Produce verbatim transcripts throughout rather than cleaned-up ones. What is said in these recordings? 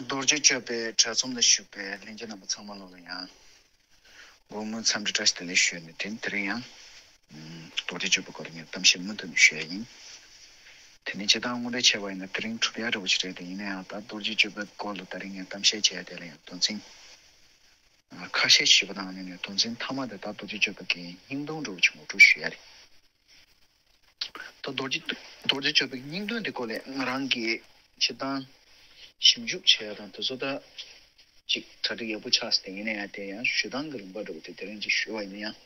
རྡོ་རྗེ་གཅོད་པའི་གྲྭ་ཚོགས་ལ་བཞུགས་པའི་ལྷན་རྒྱས་རྣམ་པ་ཚང་མ་ལོ་ལ་ཡང་། དགོང་མོ་འཚམས་འདྲི་བཀྲ་ཤིས་བདེ་ལེགས་ཞུས་ནས་དེ་དེ་རིང་ཡང་། རྡོ་རྗེ་གཅོད་པའི་སྐོར་ངས་གཏམ་བཤད་མུ་མཐུད་ནས་ཞུ་ཡ་ཡིན། དེ་ནས་སྤྱིར་བཏང་དངོས་འབྲེལ་བྱས་པ་ཡིན་ན་དེ་རིང་གྲུབ་ཡ་འདྲ་བོ་ཞིག་རེད་དེ། ཡིན་ན་ཡང་ད་རྡོ་རྗེ་གཅོད་པའི་སྐོར་ལ་དེ་རིང་ངས་གཏམ་བཤད་བྱས་ཡ་དེ་ལ་ཡང་དོན་ཚན་ཁ་ཤས་ཞུས་པ་དང་ནས་ནས་དོན་ཚན་མཐའ་མ་དེ་ད་རྡོ་རྗེ་གཅོད་པའི་གི་སྙིང་དོན་འདྲ་བོ་ཞིག་ངོ་སྤྲོད་ཞུ་ཡ་རེད། ད་རྡོ་རྗེ་རྡོ་རྗེ་གཅོད་པའི་སྙིང་དོན་དེ་སྐོར་ལས་ང་རང་གིས་སྤྱིར་བཏང་ཞིབ་འཇུག་བྱས་དང་དེ་ཚོ་ད་ཅིག་གྲ་སྒྲིག་ཡག་པོ་ཆགས་ཟིན་ཡིན་ན་ཡང་དེ་ཡང་ཞུ་སྟངས་ཀྱི་རིམ་པ་འདྲ་བོ་དེ་དེ་རིང་ཅིག་ཞུ་བ་ཡིན་ན་ཡང་།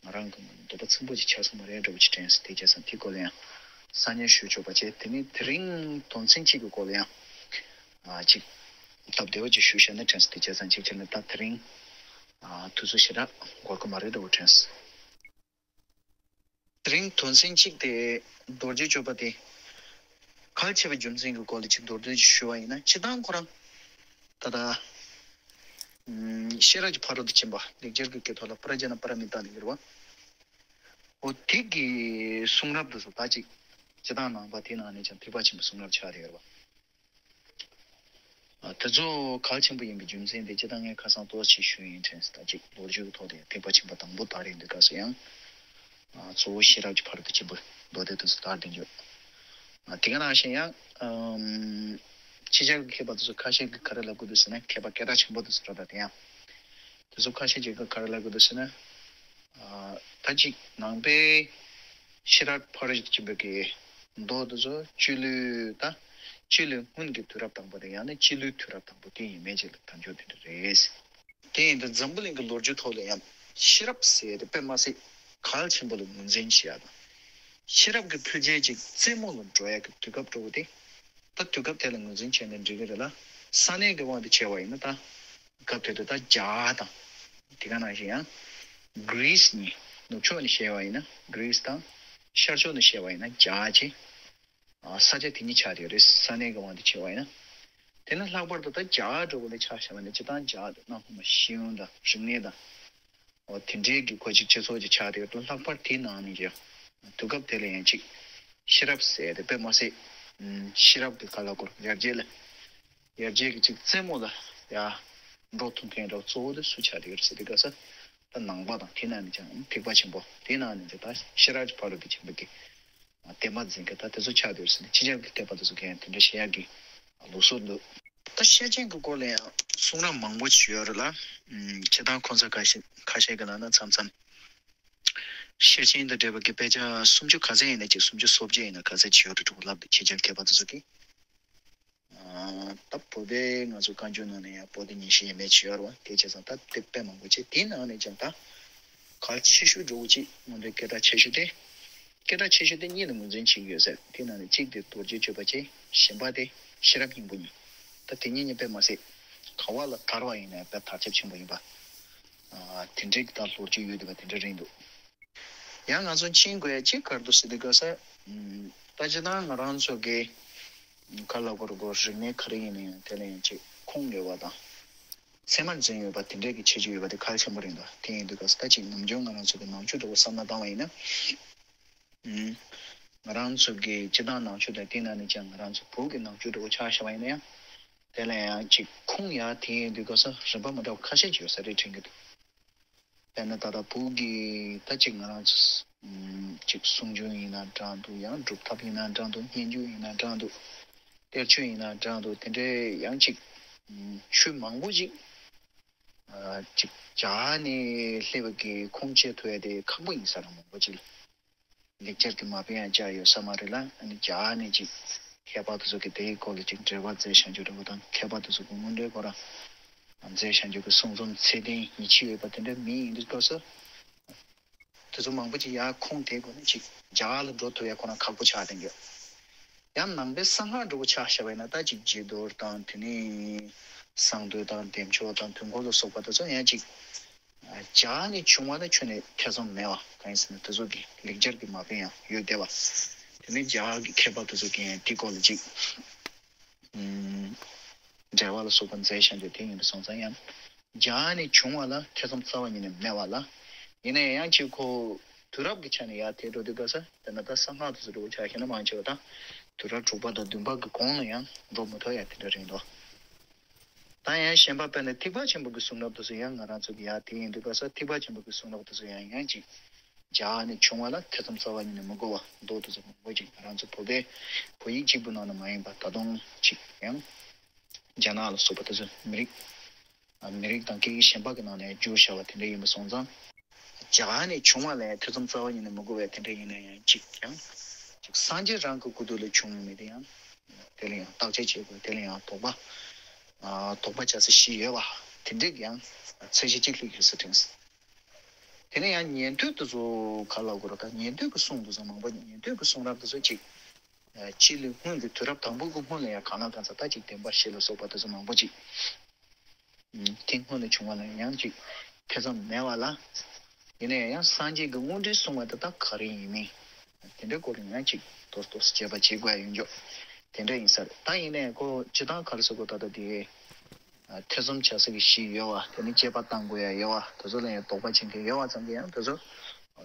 ང་རང་གི་འདོད་པ་ཚིམ་པོ་ཅིག་ཆགས་ས་མ་རེད་འདྲ་བོ་ཅིག་དྲན་སོང་། དེ་བྱས་ཙང་དེ་སྐོར་ལ་ཡང་སང་ཉིན་ཞུ་ཆོག་པ་བྱས། དེ་ནི་དེ་རིང་དོན་ཚན་གཅིག་གི་སྐོར་ལ་ཡང་ཅིག་སྟབས་བདེ་བ་ཅིག་ཞུ་བྱས་ན་དྲན་སོང་། དེ་བྱས་ཙང་ཅིག་བྱས་ན་ད་དེ་རིང་དུས་ཚོད་ཞེ་དྲག་འགོར་གི་མ་རེད་འདྲ་བོ་དྲན་སོང་། དེ་རིང་དོན་ཚན་གཅིག་དེ་རྡོ་རྗེ་གཅོད་པ་དེ་གལ་ཆེ་བའི་རྒྱུ་མཚན་གྱི་སྐོར་ལ་ཅིག་མདོར་བསྡུས་ཅིག་ཞུ་བ་ཡིན་ན། སྤྱིར་བཏང་ཁོ་རང་ད་ལྟ་ཤེས་རབ་ཀྱི་ཕ་རོལ་ཏུ་ཕྱིན་པ་ལེགས་སྦྱར་གྱི་སྐད་ཐོག་ལ་པྲཛྙཱ་ན་པཱ་ར་མི་ཏཱ་ལབ་ཀྱི་རེད་བ། འོ་དེ་གི་གསུང་རབ་དེ་ཚོ་ད་ཅིག་སྤྱིར་བཏང་ནང་པ་དེ་ནང་ནས་ཀྱང་ཐེག་པ་ཆེན་པོའི་གསུང་རབ་ཆགས་བསྡད་ཡོད་རེད་བ། དེ་ཚོ་གལ་ཆེན་པོ་ཡིན་པའི་རྒྱུ་མཚན་དེ་སྤྱིར་བཏང་ངས་ཁ་སང་ཏོག་ཙམ་ཞུས་ཡིན་དྲན་སོང་། ད་ཅིག་ལོ་རྒྱུས་ཀྱི་ཐོག་ནས་ཐེག་པ་ཆེན་པོ་དང་པོ་དར་ཡིན་དུས་སྐབས་སུ་ཡང་། གཙོ་བོ་ཤེས་རབ་ཀྱི་ཕ་རོལ་ཏུ་ཕྱིན་པའི་མདོ་སྡེ་དེ་ཚོ་དར་བསྡད་ཡོད། དེ་ག་ནང་བཞིན་ཡང་། ཕྱི་རྒྱལ་གྱི་མཁས་པ་དེ་ཚོ་ཁ་ཤས་ཀྱིས་ག་རེ་ལབ་ཀྱི་འདུག་ཟེར་ན། མཁས་པ་སྐད་གྲགས་ཆེན་པོ་དེ་ཚོ་འདྲ་ད་དེ་ཡང་། དེ་ཚོ་ཁ་ཤས་ཀྱིས་ག་རེ་ལབ་ཀྱི་འདུག་ཟེར་ན། ད་ཅིག་ནང་པའི་ཤེས་རབ་ཕ་རོལ་ཏུ་ཕྱིན་པའི་གི་མདོ་དེ་ཚོ་སྤྱི་ལོའི་ད་སྤྱི་ལོའི་སྔོན་གྱི་དུས་རབས་དང་པོ་དེ་ཡང་ན་སྤྱི་ལོའི་དུས་རབས་དང་པོ་དེ་ཡིན་མིན་ཅིག་ལ་དམ་འཇོག་དེ་འདྲ་རེད། དེ་ཡིན་དུས་འཛམ་བུ་གླིང་གི་ལོ་རྒྱུས་ཐོག་ལ་ཡང་ཤེས་རབ་ཟེར་དེ་དཔེ་མ་སྲིད་གལ་ཆེན་པོ་ལ་ངོས་འཛིན་བྱེད་ཡ་དང་། ཤེས་རབ་ཀྱི་འཕེལ་རྒྱས་ཅིག་རྩེ་མོ་ལ་འགྲོ་ཡ་གི་དུས་སྐབས་འདྲ་བོ་དེ། ད་དུས་སྐབས་དེ་ལ་ངོས་འཛིན་བྱས་ནས་འགྲིག་གི་རེད་ལ། ས་གནས་ཀྱི་དབང་དུ་བྱས་པ་ཡིན་ན་ད། སྐབས་དེ་དུས་ད་རྒྱ་དང་། དེ་ག་ནང་བཞིན་ཡང་། གྷི་རིས་གཉིས། ནུབ་ཕྱོགས་ནས་བཤད་པ་ཡིན་ན་གྷི་རིས་དང་། ཤར་ཕྱོགས་ནས་བཤད་པ་ཡིན་ན་རྒྱ་བྱས། ས་ཆ་དེ་གཉིས་ཆགས་ཡོད་རེད། ས་གནས་ཀྱི་དབང་དུ་བྱས་པ་ཡིན་ན། དེ་ནི་ལྷག་པར་དུ་ད་རྒྱ་འདྲ་བོ་ལ་ཆ་བཞག་པ་ཡིན་ན་སྤྱིར་བཏང་རྒྱ་དེ་གནའ་སྔ་མོ་ཤེས་ཡོན་དང་རིག་གནས་དང་། འོ་དེ་འདྲའི་གི་ཁོ་ཅིག་སྤྱི་ཚོགས་ཅིག་ཆགས་ཏེ་ཡོད་དུས་ལྷག་པར་དེའི་ནང་ནས་ཀྱང་དུས་སྐབས་དེ་ལ་ཡང་ཅིག་ཤེས་རབ་ཟེར་ཏེ་དཔེ་མ་སྲིད་ཤེས་རབ་ཀྱི་ག་ལ་སྐོར་ཡར་རྒྱས་ལ་ཡར་རྒྱས་ཀྱི་ཅིག་རྩེ་མོ་ལ་ཡ་འགྲོ་ཐུབ་མཁན་ར་གཙོ་བོ་དེ་སུ་ཆགས་ཏེ་ཡོད་ཟེར་དུས་སྐབས་སུ་ད་ནང་པ་དང་དེ་ནང་ནས་ཀྱང་ཐེག་པ་ཆེན་པོ་དེ་ནང་ནས་ཀྱང་ད་ཤེས་རབ་ཀྱི་ཕ་རོལ་ཏུ་ཕྱིན་པ་གི་བསྟན་པ་འཛིན་མཁན་ད་དེ་ཚོ་ཆགས་སྡོད་ཟིན་ནས་ཕྱི་རྒྱལ་གྱི་བསྟན་པ་དེ་ཚོ་གས་དེ་འདྲ་བཤད་ཡག་གི་ལུགས་སྲོལ་འདུག་ད་ཤེར་ཕྱིན་གྱི་སྐོར་ལ་ཡང་གསུང་རབ་མང་པོ་ཞིག་ཡོད་རེད་ལ། ཨམ། སྤྱིར་བཏང་ཁོང་ཚོ་ཁ་ཤས་ཁ་ཤས་ཀྱི་ནང་ན་མཚམས་མཚམས་ཤེར་ཕྱིན་དང་འབྲེལ་བ་གི་དཔེ་ཆ་སུམ་ཅུ་ག་ཚད་ཡིན་ན་ཅིག་སུམ་ཅུ་སོ་བརྒྱད་ཡིན་ན་ག་ཚད་ཅིག་ཡོད་རེད་འགྲོ་ལབ་འདུག་ཕྱི་རྒྱལ་མཁས་པ་དེ་ཚོ་གིས། ད་བོད་པའི་ང་ཚོ་བཀའ་འགྱུར་ནང་ནས་ཡང་པོ་ཏི་ཉི་ཤུ་ཡས་མས་ཅིག་ཡོད་རེད་བ། དེ་བྱས་ཙང་ད་དེབ་དཔེ་མང་པོ་ཅིག་དེའི་ནང་ནས་ཀྱང་ད་གལ་ཆེ་ཤོས་འདྲ་བོ་ཅིག་སྔོན་འགྲོའི་སྐད་གྲགས་ཆེ་ཤོས་དེ། སྐད་གྲགས་ཆེ་ཤོས་དེ་གཉིས་ལ་ངོས་འཛིན་བྱེད་ཀྱི་ཡོད་ཟེར། དེའི་ནང་ནས་གཅིག་དེ་རྡོ་རྗེ་གཅོད་པ་ཅིག་གཞན་པ་དེ་ཤེས་རབ་སྙིང་པོ་གཉིས། ད་དེ་གཉིས་གཉིས་དཔེ་མ་སྲིད་ག་བ་ལ་དར་བ་ཡིན་ན་ཡང་དཔེ་དར་ཁྱབ་ཆེན་པོ་ཡིན་པ། དེ་འདྲའི་ད་ལོ་རྒྱུས་ཡོད་བསྡད་པ་དེ་འདྲ་རེད་འདུག་ཡང་ང་ཚོ་མཁྱེན་དགོས་ཡ་གཅིག་ག་རེ་འདུག་ཟེར་དུས་སྐབས་སུ། ད་སྤྱིར་བཏང་ང་རང་ཚོ་གི་ག་ལ་གོ་རུ་གོ་རིག་གནས་ག་རེ་ཡིན་ན་ཡང་དེ་ལ་ཡང་གཅིག་ཁུངས་ཡོད་པ་དང་། ཚད་མར་འཛིན་ཡོད་པ་དེ་འདྲའི་གི་ཁྱད་ཆོས་ཡོད་པ་དེ་གལ་ཆེན་པོ་རེད་འདུག་དེ་ཡིན་དུས་སྐབས་སུ་ད་ཅིག་ནམ་རྒྱུན་ང་རང་ཚོ་གི་ནང་ཆོས་འདྲ་བོ་བསམ་བློ་བཏང་བ་ཡིན་ན། ང་རང་ཚོ་གི་སྤྱིར་བཏང་ནང་ཆོས་དང་དེ་ནང་ནས་ཀྱང་ང་རང་ཚོ་བོད་ཀྱི་ནང་ཆོས་འདྲ་བོ་ཆ་བཞག་པ་ཡིན་ན་ཡང་། དེ་ལ་ཡང་གཅིག་ཁུངས་ཡག་དེ་ཡིན་དུས་སྐབས་སུ་རིམ་པ་མི་འདྲ་བ་ཁ་ཤས་ཅིག་ཡོད་ས་རེད་དྲན་གྱི་འདུག་དཔེར་ན་ད་ལྟ་བོད་ཀྱི་ད་ཅིག་ང་རང་ཚོ་ཅིག་གསུང་རྒྱུན་ཡིན་ན་འདྲ་འདུག་ཡང་སྒྲུབ་ཐབས་ཡིན་ན་འདྲ་འདུག་སྙན་རྒྱུད་ཡིན་ན་འདྲ་འདུག་གཏེར་ཆོས་ཡིན་ན་འདྲ་འདུག་དེ་འདྲའི་ཡང་ཅིག་ཆོས་མང་པོ་ཅིག་ཅིག་རྒྱ་ནས་སླེབས་པའི་གི་ཁུངས་བཅད་ཐུབ་ཡ་དེ་ཁག་པོ་ཡིན་ས་རེད། མང་པོ་ཅིག་ལ་ལེགས་སྦྱར་གྱི་མ་དཔེ་ཡང་བཅའ་ཡོད་ས་མ་རེད་ལ། ཨ་ནི་རྒྱ་ནས་ཅིག་མཁས་པ་དེ་ཚོ་གི་དེའི་སྐོར་ལ་ཅིག་འགྲེལ་པ་མཛད་བཞག་རྒྱུ་འདྲ་བོ་དང་། མཁས་པ་དེ་ཚོ་གི་དངོས་འབྲེལ་ཁོ་རང་མཛད་བཞག་རྒྱུ་གི་གསུང་རྩོམ་ཚད་ལྡན་ཡིད་ཆེས་ཡོད་པ་དེ་འདྲ་མི་ཡིན་དུས་སྐབས་སུ། དེ་ཚོ་མང་པོ་ཅིག་ཡར་ཁུངས་དེད་དགོས་ན་ཅིག་རྒྱ་གར་ལ་འགྲོ་ཐུབ་ཡ་ཁོ་རང་ཁག་པོ་ཆགས་བསྡད་ཡོད། ཡང་ནང་པའི་གསང་སྔགས་འདྲ་བོ་ཆ་བཞག་པ་ཡིན་ན་ད་ཅིག་རྗེ་རྡོར་དང་། དེ་ནས་གསང་འདུས་དང་བདེ་མཆོག་དང་དུས་འཁོར་ལ་སོགས་པ་དེ་ཚོ་ཡང་ཅིག་རྒྱ་ནས་བྱུང་བ་ལ་ཁྱོན་ནས་ཐེ་ཚོམ་མེད་པ། གང་ཡིན་ཟེར་ན་དེ་ཚོ་གི་ལེགས་སྦྱར་གྱི་མ་དཔེ་ཡང་ཡོད་བསྡད་པ། དེ་ནས་རྒྱ་གར་གྱི་མཁས་པ་དེ་ཚོ་གིས་ཡང་དེའི་སྐོར་ལ་ཅིག་འགྲེལ་པ་ལ་སོགས་པ་མཛད་བཞག་རྒྱུ་དེ་ཡིན་པ་སོང་ཙང་ཡང་རྒྱ་ནས་བྱུང་བ་ལ་ཐེ་ཚོམ་རྩ་བ་ཉིད་ནས་མེད་པ་ལ། ཡིན་ན་ཡང་ཅིག་ཁོ་དུས་རབས་ཀྱི་ཆ་ནས་ཡར་དེད་འགྲོ་དུས་སྐབས་སུ་དེ་ན་ད་གསང་སྔགས་དེ་ཚོ་འདྲ་བོ་ཆ་བཞག་ན་མང་ཆེ་བ་ད་དུས་རབས་དྲུག་པ་དང་བདུན་པ་གི་གོང་ལ་ཡང་འགྲོ་མི་ཐུབ་ཡ་དེ་འདྲ་རེད་འདུག་ད་ཡང་གཞན་པ་དཔེར་ན་ཐེག་པ་ཆེན་པོ་གི་གསུང་རབ་དེ་ཚོ་ཡང་ང་རང་ཚོ་གི་ཡང་དེ་ཡིན་དུས་ག་ས་ཐེག་པ་ཆེན་པོ་གི་གསུང་རབ་དེ་ཚོ་ཡང་ཡང་ཅིག་རྒྱ་ནས་བྱུང་བ་ལ་ཐེ་ཚོམ་རྩ་བ་ཉིད་ནས་མི་དགོས་པ་མདོ་དེ་ཚོ་མང་པོ་ཅིག་ང་རང་ཚོ་བོད་པའི་བོད་ཡིག་གཅིག་པུ་ནང་ནས་མ་ཡིན་པ་ད་དུང་ཅིག་ཡང་རྒྱ་ནག་ལ་སོགས་པ་དེ་ཚོ་མི་རིགས། མི་རིགས་དང་སྐད་ཡིག་གཞན་པ་གི་ནང་ནས་བསྒྱུར་བཞག་པ་དེ་འདྲ་ཡིན་པ་སོང་ཙང་། རྒྱ་གར་ནས་བྱུང་བ་ལ་ཐེ་ཚོམ་རྩ་བ་ཉིད་ནས་མི་དགོས་པའི་དེ་འདྲ་ཡིན་ན་ཡང་ཅིག་ཀྱང་། ཅིག་སངས་རྒྱས་རང་གི་སྐུ་དུས་ལ་བྱུང་ཡོད་མེད་དེ་ཡང་། དེ་ལ་ཡང་བརྟག་དཔྱད་བྱེད་དགོས། དེ་ལ་ཡང་དོགས་པ། ཨ་དོགས་པ་བྱ་ས་ཞིག་ཡོད་པ། དེ་འདྲ་གི་ཡང་ཚད་གཞི་གཅིག་ལྷག་ཡོད་ས་དྲན། དེ་ནས་ཡང་ཉན་ཐོས་དེ་ཚོ་ག་ལ་གོ་ར་ད་ཉན་ཐོས་ཀྱི་གསུང་དེ་ཚོ་མང་པོ་ཉན་ཐོས་ཀྱི་གསུང་རབ་དེ་ཚོ་ཅིག་ཨ་སྤྱི་ལོའི་སྔོན་གྱི་དུས་རབས་དང་པོ་གི་སྔོན་ལ་ཡང་གང་ལ་གང་འཚམ་ད་ཅིག་བདེན་པ་བཞི་ལ་སོགས་པ་དེ་ཚོ་མང་པོ་ཅིག་ཨུམ་དེ་སྔོན་ལ་བྱུང་བ་ལ་ཡང་ཅིག་ཐེ་ཚོམ་མེད་པ་ལ། ཡིན་ནའི་ཡང་སངས་རྒྱས་ཀྱི་དངོས་འབྲེལ་གསུང་བ་དེ་དག་ག་རེ་ཡིན་མིན། དེ་འདྲའི་སྐོར་ལ་ཡང་ཅིག་ཏོག་ཏོག་དཔྱད་པ་བྱེད་དགོས་ཡ་ཡོད་འཇོག་དེ་འདྲ་ཡིན་ས་རེད། ད་ཡིན་ནའི་ཁོ་སྤྱི་བཏང་ག་རེ་ཟེར་དགོས་ད་ལྟ་དེ། ཐེ་ཚོམ་བྱ་ས་གི་གཞི་ཡོད་པ། དེ་ནི་དཔྱད་པ་བཏང་དགོས་ཡ་ཡོད་པ། དེ་ཚོ་ལ་ཡང་དོགས་པ་བྱེད་མཁན་ཡོད་པ་ཙམ་གྱིས་ཡང་དེ་ཚོ་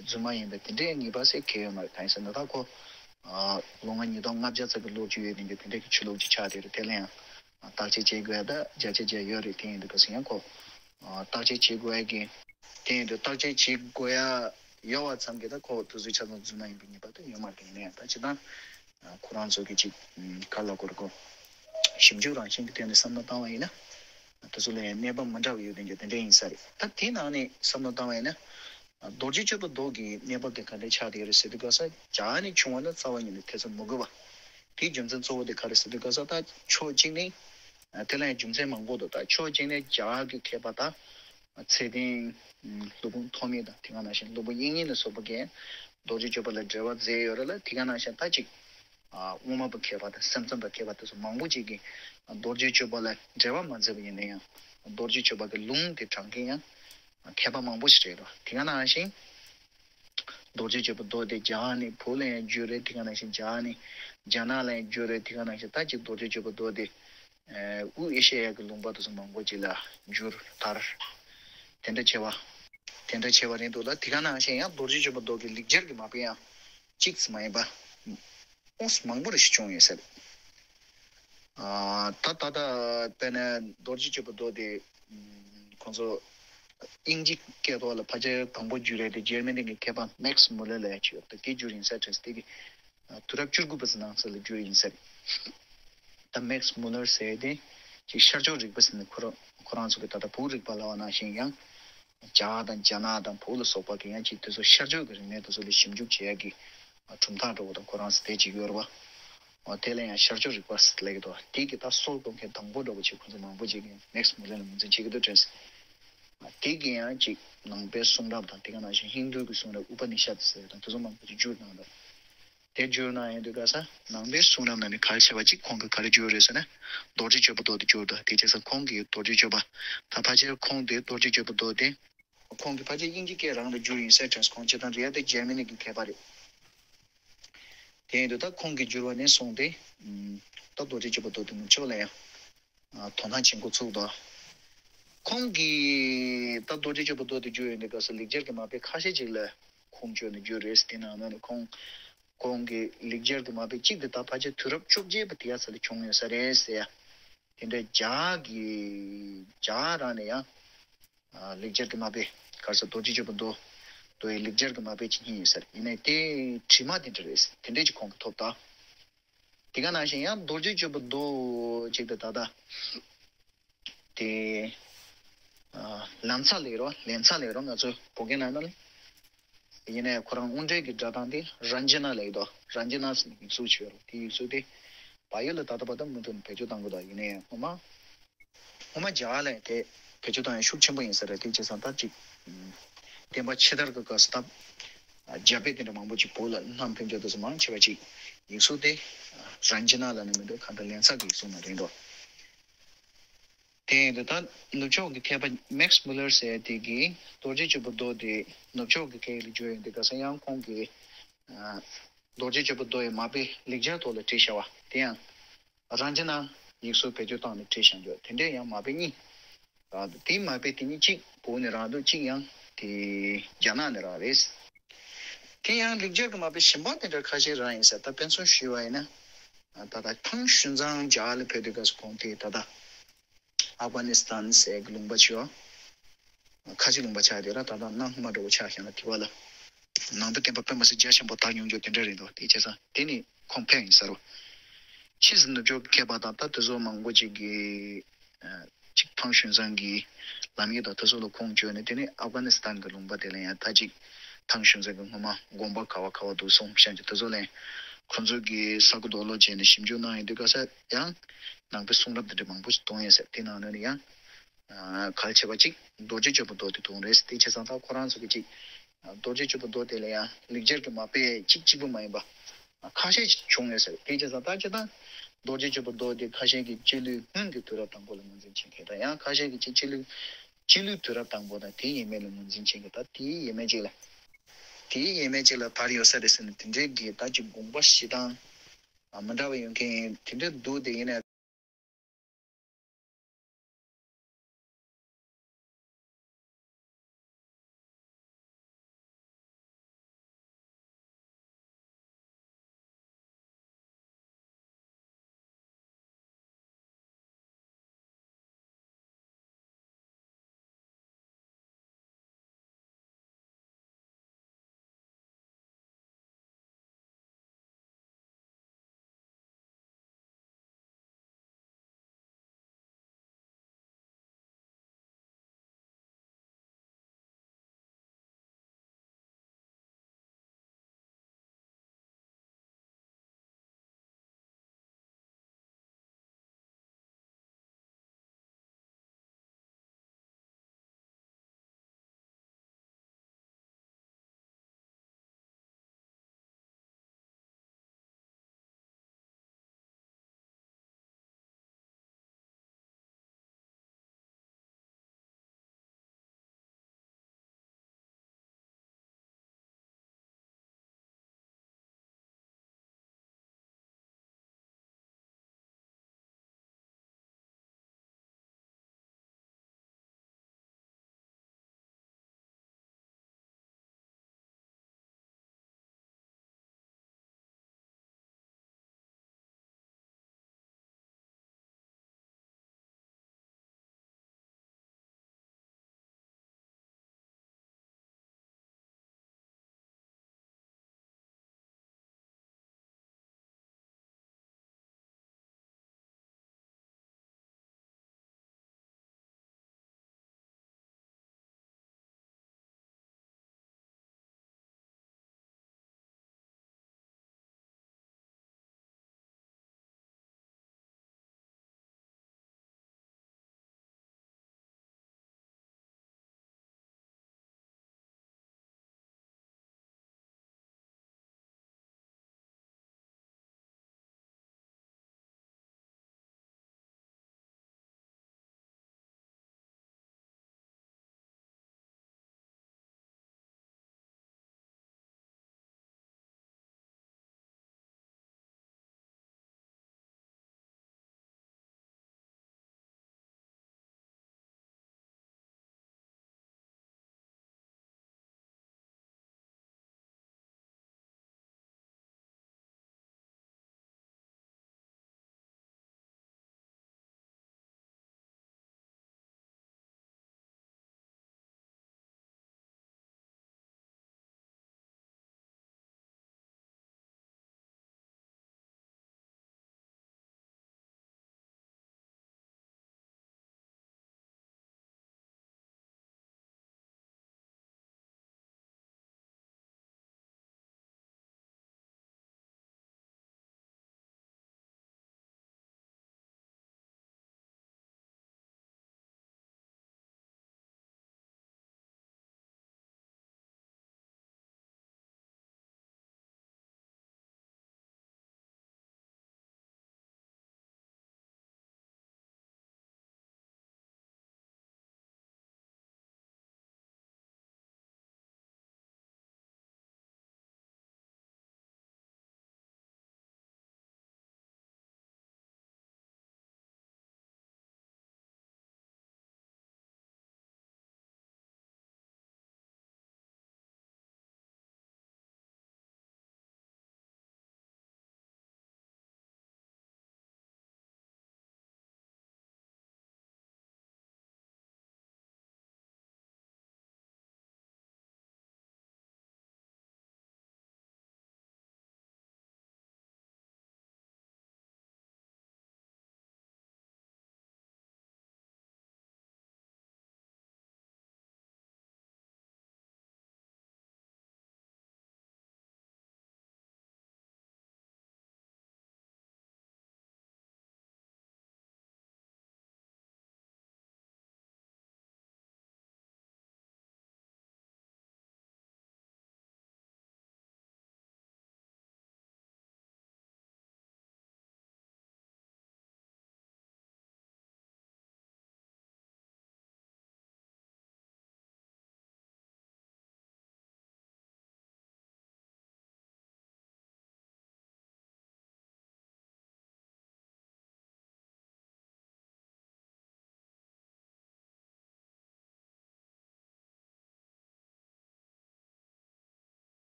རྫུན་མ་ཡིན་པས་དེ་འདྲའི་ངེས་པ་ཟེར་གལ་ཡོད་མ་རེད། གང་ཡིན་ཟེར་ན་ད་ཁོ་ལོ་ངོ་ཉིས་སྟོང་ལྔ་བརྒྱ་ཙམ་གྱི་ལོ་རྒྱུས་ཡོད་མཁན་གྱི་དེ་འདྲའི་གི་ཆོས་ལུགས་ཅིག་ཆགས་བསྡད་རེད། དེ་ལ་ཡང་བརྟག་དཔྱད་བྱེད་དགོས་ཡ་ད་བརྒྱ་ཆ་བརྒྱ་ཡོད་རེད། དེ་ཡིན་དུས་ག་ཟེར་ཡང་ཁོ་བརྟག་དཔྱད་བྱེད་དགོས་ཡ་གི་དེ་ཡིན་དུས་བརྟག་དཔྱད་བྱེད་དགོས་ཡ་ཡོད་པ་ཙམ་གྱིས་ད་ཁོ་དེ་ཚོའི་ཆ་ཚང་རྫུན་མ་ཡིན་པའི་ངེས་པ་ད་ཡོད་མ་རེད། ཡིན་ན་ཡང་ད་སྤྱི་བཏང་ཁོ་རང་ཚོ་གི་ཅིག་ག་ལ་གོ་རེད་གོ་ཞིབ་འཇུག་རང་བཞིན་གྱི་སྟེང་ནས་བསམ་བློ་བཏང་བ་ཡིན་ན། དེ་ཚོ་ལ་ཡང་གནས་བབ་མི་འདྲ་བ་ཡོད་དེ་འདྲ་དེ་འདྲ་ཡིན་ས་རེད། ད་དེའི་ནང་ནས་བསམ་བློ་བཏང་བ་ཡིན་ན། རྡོ་རྗེ་གཅོད་པ་མདོ་གི་གནས་བབ་དེ་ག་འདྲ་ཆགས་བསྡད་ཡོད་རེད་ཟེར་དུས་ག་ས་རྒྱ་ནས་བྱུང་བ་ན་རྩ་བ་ཉིད་ནས་ཐེ་ཚོམ་མི་དགོས་པ། དེའི་རྒྱུ་མཚན་གཙོ་བོ་དེ་ག་རེ་ཟེར་དུས་ག་ས་ད་ཕྱོགས་གཅིག་ནས། དེ་ལ་ཡང་རྒྱུ་མཚན་མང་པོ་འདུག་ད་ཕྱོགས་གཅིག་ནས་རྒྱ་གར་གྱི་མཁས་པ་དང་། ཚེ་བརྟན། སློབ་དཔོན་ཐོགས་མེད་དང་དེ་ག་ནང་བཞིན་སློབ་དཔོན་དབྱིག་གཉེན་ལ་སོགས་པ་གིས་རྡོ་རྗེ་གཅོད་པ་ལ་འགྲེལ་པ་མཛད་ཡོད་རེད་ལ། དེ་ག་ནང་བཞིན་ད་ཅིག་དབུ་མ་པ་མཁས་པ་དང་སེམས་ཙམ་པ་མཁས་པ་དེ་ཚོ་མང་པོ་ཅིག་གིས་རྡོ་རྗེ་གཅོད་པ་ལ་འགྲེལ་པ་མ་མཛད་པ་ཡིན་ན་ཡང་རྡོ་རྗེ་གཅོད་པ་གི་ལུང་དེ་དྲངས་མཁན་ཡང་མཁས་པ་མང་པོ་ཞིག་རེད་དོ། དེ་ག་ནང་བཞིན་རྡོ་རྗེ་གཅོད་པ་མདོ་དེ་རྒྱ་ནས་བོད་ལ་ཡང་བསྒྱུར་རེད། དེ་ག་ནང་བཞིན་རྒྱ་ནས་རྒྱ་ནག་ལ་ཡང་བསྒྱུར་རེད། དེ་ག་ནང་བཞིན་ད་ཅིག་རྡོ་རྗེ་གཅོད་པ་མདོ་དེ་དབུས་ཨེ་ཤེ་ཡ་གི་ལུང་པ་དེ་ཚོ་མང་པོ་ཅིག་ལ་བསྒྱུར་དར། དེ་འདྲ་བྱས་པ། དེ་འདྲ་བྱས་པ་རེད་འདུག་ལ། དེ་ག་ནང་བཞིན་ཡང་རྡོ་རྗེ་གཅོད་པ་མདོ་གི་ལེགས་སྦྱར་གྱི་མ་དཔེ་ཡང་གཅིག་ཙམ་མ་ཡིན་པ། ཨོ་མང་པོ་རེ་ཞིག་བྱུང་ཡོད་ས་རེད། ཨ་ད་ད་ལྟ་དཔེར་ན་རྡོ་རྗེ་གཅོད་པ་མདོ་དེ་ཁོང་ཚོ་དབྱིན་ཇི་སྐད་ཐོག་ལ་ཕལ་ཆེར་དང་པོ་བསྒྱུར་ཡས་དེ་འཇར་མ་ནི་གི་མཁས་པ་མེག་སི་མུ་ལེར་ལབ་ཡ་ཅིག་ཡོད་རེད། དེ་བསྒྱུར་ཡིན་ས་དྲན་སོང་། དེ་གི་དུས་རབས་བཅུ་དགུ་པ་ཙམ་ནང་ཚུད་ལ་བསྒྱུར་ཡིན་ས་རེད། ད་མེག་སི་མུ་ལེར་ཟེར་དེ་ཅིག་ཤར་ཕྱོགས་རིག་པ་ཟེར་ནས་ཁོ་རང་ཁོ་རང་ཚོ་གི་ད་ལྟ་བོད་རིག་པ་ལབ་པ་ནང་བཞིན་ཡང་རྒྱ་དང་རྒྱ་ནག་དང་བོད་ལ་སོགས་པ་གི་ཡང་ཅིག་དེ་ཚོ་ཤར་ཕྱོགས་ཀྱི་རིག་གནས་དེ་ཚོ་ལ་ཞིབ་འཇུག་བྱེད་ཡ་གི་གྲུབ་མཐའ་འདྲ་བོ་དང་ཁོ་རང་ཚོ་དེ་ཅིག་ཡོད་རེད་བ། འོ་དེ་ལ་ཡང་ཤར་ཕྱོགས་རིག་པ་ཟེར་ལབ་ཀྱི་འདུག་དེ་གི་ད་སྲོལ་གཏོད་མཁན་དང་པོ་འདྲ་བོ་ཅིག་ཁོ་ཚོ་མང་པོ་ཅིག་གིས་མེག་སི་མུ་ལེར་ལ་ངོས་འཛིན་བྱེད་ཀྱི་འདུག་དྲན་སོང་། དེ་གི་ཡང་ཅིག་ནང་པའི་གསུང་རབ་དང་དེ་ག་ནང་བཞིན་ཧིན་རྡུ་གི་གསུང་རབ་ཨུ་པ་ནི་ཤད་ཟེར་དང་དེ་ཚོ་མང་པོ་ཅིག་བསྒྱུར་གནང་འདུག་དེ་བསྒྱུར་གནང་ཡོང་དུས་ག་ས་ནང་པའི་གསུང་རབ་ནང་ནས་ག་རེ་བྱས་པ་ཅིག་ཁོང་གིས་ག་རེ་བསྒྱུར་རེད་ཟེར་ན། རྡོ་རྗེ་གཅོད་པ་མདོ་དེ་བསྒྱུར་འདུག་དེ་བྱས་ཙང་ཁོང་གིས་རྡོ་རྗེ་གཅོད་པ། ད་ཕལ་ཆེར་ཁོང་དེ་རྡོ་རྗེ་གཅོད་པ་མདོ་དེ། ཁོང་གིས་ཕལ་ཆེར་དབྱིན་ཇི་སྐད་རང་ལ་བསྒྱུར་ཡིན་ས་དྲན་སོང་། ཁོང་སྤྱིར་བཏང་རེད་དེ་འཇར་མ་ནི་གི་མཁས་པ་རེད། དེ་ཡིན་དུས་ད་ཁོང་གིས་བསྒྱུར་བ་ནས་བཟུང་སྟེ། ད་རྡོ་རྗེ་གཅོད་པ་མདོ་དེ་ནུབ་ཕྱོགས་ལ་ཡང་དོ་སྣང་བྱེད་འགོ་ཚུགས་འདུག་ཁོང་གིས་ད་རྡོ་རྗེ་གཅོད་པ་མདོ་དེ་བསྒྱུར་ཡོང་དུས་སྐབས་སུ་ལེགས་སྦྱར་གྱི་མ་དཔེ་ཁ་ཤས་ཅིག་ལ་ཁུངས་བཅོལ་ནས་བསྒྱུར་རེད། དེ་ནང་ནས་ཁོང་ཁོང་གིས་ལེགས་སྦྱར་གྱི་མ་དཔེ་གཅིག་དེ་ད་ཕལ་ཆེར་དུས་རབས་བཅོ་བརྒྱད་པ་དེ་ཡ་ས་ལ་བྱུང་ཡོད་ས་རེད་ཟེར་ཡ། དེ་འདྲའི་རྒྱ་གི་རྒྱ་རང་ནས་ཡང་ལེགས་སྦྱར་གྱི་མ་དཔེ་ག་རེ་ཟེར་རྡོ་རྗེ་གཅོད་པ་མདོ་མདོ་ཡི་ལེགས་སྦྱར་གྱི་མ་དཔེ་ཅིག་རྙེད་ཡོད་ས་རེད། ཡིན་ནའི་དེ་བྲིས་མ་དེ་འདྲ་རེད། དེ་འདྲས་ཅིག་ཁོང་གིས་ཐོབ་ད། དེ་ག་ནང་བཞིན་ཡང་རྡོ་རྗེ་གཅོད་པ་མདོ་ཅིག་དེ་ད་ལྟ་དེ་ལན་ཚ་ལབ་རོ་ལན་ཚ་ལབ་རོ་ང་ཚོ་བོད་སྐད་ནང་ན་ལ། ཡིན་ནའི་ཁོ་རང་དངོས་འབྲེལ་གྱི་སྒྲ་གདངས་དེ་རན་ཇི་ན་ལབ་ཀྱི་འདུག་རན་ཇི་ན་ཟེར་ནས་ཡིག་གཟུགས་བྱོས་རོ། དེ་ཡིག་གཟུགས་དེ་བལ་ཡུལ་ལ་ད་ལྟ་བར་དུ་མུ་མཐུད་ནས་བེད་སྤྱོད་གཏང་གི་འདུག་ཡིན་ནའི་ངོ་མ་ངོ་མ་རྒྱ་གར་ལ་དེ་བེད་སྤྱོད་གཏང་ཡ་ཤུགས་ཆེན་པོ་ཡིན་ས་རེད། དེ་བྱས་ཙང་ད་ཅིག་བསྟན་པ་ཕྱི་དར་གྱི་སྐབས་སུ་ད་རྒྱ་དཔེ་དེ་འདྲ་མང་པོ་ཅིག་བོད་ལ་བསྣམས་ཕེབས་འཇོག་དུས་སུ་མང་ཆེ་བ་ཅིག་ཡིག་གཟུགས་དེ་རན་ཇི་ན་ལབ་ནས་མི་འདུག་གང་ལྟར་ལན་ཚ་གི་ཡིག་གཟུགས་ནང་རེད་འགྲོ། དེ་ཡིན་དུས་ད་ནུབ་ཕྱོགས་ཀྱི་མཁས་པ་མེག་སི་མུ་ལར་ཟེར་དེ་གིས་རྡོ་རྗེ་གཅོད་པ་མདོ་དེ་ནུབ་ཕྱོགས་ཀྱི་སྐད་ཡིག་ལ་བསྒྱུར་ཡོང་དུས་ག་ས་ཡང་ཁོང་གིས་རྡོ་རྗེ་གཅོད་པ་མདོ་ཡི་མ་དཔེ་ལེགས་སྦྱར་ཐོག་ལ་བྲིས་བཞག་པ་དེ་ཡང་རན་ཇི་ན་ཡིག་གཟུགས་བེད་སྤྱོད་བཏང་ནས་བྲིས་བཞག་འཇོག་དེ་འདྲའི་ཡང་མ་དཔེ་གཉིས། དེའི་མ་དཔེ་དེ་གཉིས་གཅིག་བོད་ནས་རག་འདུག་གཅིག་ཡང་དེ་རྒྱ་ནག་ནས་རག་རེད། དེ་ཡང་ལེགས་སྦྱར་གྱི་མ་དཔེ་གཞན་པ་དེ་འདྲ་ཁ་ཤས་རག་ཡིན་ས། ད་དཔེ་མཚོན་ཞུས་པ་ཡིན་ན། ད་ལྟ་ཐང་ཤུན་ཙང་རྒྱ་གར་ལ་ཕེབས་དུས་སྐབས་སུ་ཁོང་དེ་ད་ལྟ་ ཨབ་གྷ་ནི་སི་ཐན་ཟེར་གྱི་ལུང་པ་ཆེ་བ། ཁ་ཆེ་ལུང་པ་ཆགས་དེ་ར། ད་ལྟ་གནའ་སྔ་མ་འདྲ་བོ་ཆགས་བཞག་ན་དེ་བ་ལ། ནང་པའི་བསྟན་པ་དཔེ་མ་སྲིད་རྒྱ་ཆེན་པོ་དར་མྱོང་རྒྱུ་དེ་འདྲ་རེད་འདུག་དེ་བྱས་ཙང་དེ་ནི་ཁོང་ཕེབས་ཡིན་ཟེར་བ། ཕྱིས་སུ་ནུབ་ཕྱོགས་མཁས་པ་དང་ད་དེ་ཚོ་མང་པོ་ཅིག་གིས། ཅིག་ཐང་ཞུན་ཙང་གི་ལམ་ཡིག་དང་དེ་ཚོ་ལ་ཁུངས་བཅོལ་ནས། དེ་ནི་ཨབ་གྷ་ནི་སི་ཐན་གྱི་ལུང་པ་དེ་ལ་ཡང་ད་ཅིག་ཐང་ཞུན་ཙང་གི་སྔོན་མ་དགོན་པ་ག་བ་ག་བ་འདུག་གསུངས་བཤད་ཀྱི། དེ་ཚོ་ལ་ཁོ་ཚོ་གིས་ས་གོ་རྡོ་སློག་བྱས་ནས་ཞིབ་འཇུག་གནང་ཡོང་དུས་ག་ས་ཡང་ནང་པའི་གསུང་རབ་དེ་འདྲ་མང་པོ་ཞིག་མཐོང་ཡོད་ཟེར། དེ་ནང་ནས་ནི་ཡང་གལ་ཆེ་བ་ཅིག་རྡོ་རྗེ་གཅོད་པའི་མདོ་དེ་མཐོང་རེད། དེ་བྱས་ཙང་ད་ཁོ་རང་ཚོ་གིས་ཅིག་རྡོ་རྗེ་གཅོད་པའི་མདོ་དེ་ལ་ཡང་ལེགས་སྦྱར་གྱི་མ་དཔེ་གཅིག་གཅིག་པུ་མ་ཡིན་པ། ཁ་ཤས་ཤིག་བྱུང་ཡོད་ཟེར། དེ་བྱས་ཙང་ད་སྤྱིར་བཏང་རྡོ་རྗེ་གཅོད་པའི་མདོ་དེ་ཁ་ཤས་ཀྱིས་སྤྱི་ལོའི་སྔོན་གྱི་དུས་རབས་དང་པོ་ལ་ངོས་འཛིན་བྱེད་མཁན་དང་། ཡང་ཁ་ཤས་ཀྱིས་སྤྱི་ལོའི་སྤྱི་ལོའི་དུས་རབས་དང་པོ་དང་དེའི་ཡས་མས་ལ་ངོས་འཛིན་བྱེད་མཁན། ད་དེའི་ཡས་མས་ཅིག་ལ། དེའི་ཡས་མས་ཅིག་ལ་དར་ཡོད་ས་རེད་ཟེར་ནས། དེ་འདྲའི་གི་ད་ཅིག་དགོངས་པ་བཞེས་སྟངས་མི་འདྲ་བ་ཡོད་མཁན་དེ་འདྲ་འདུག་དེ་ཡིན་ན།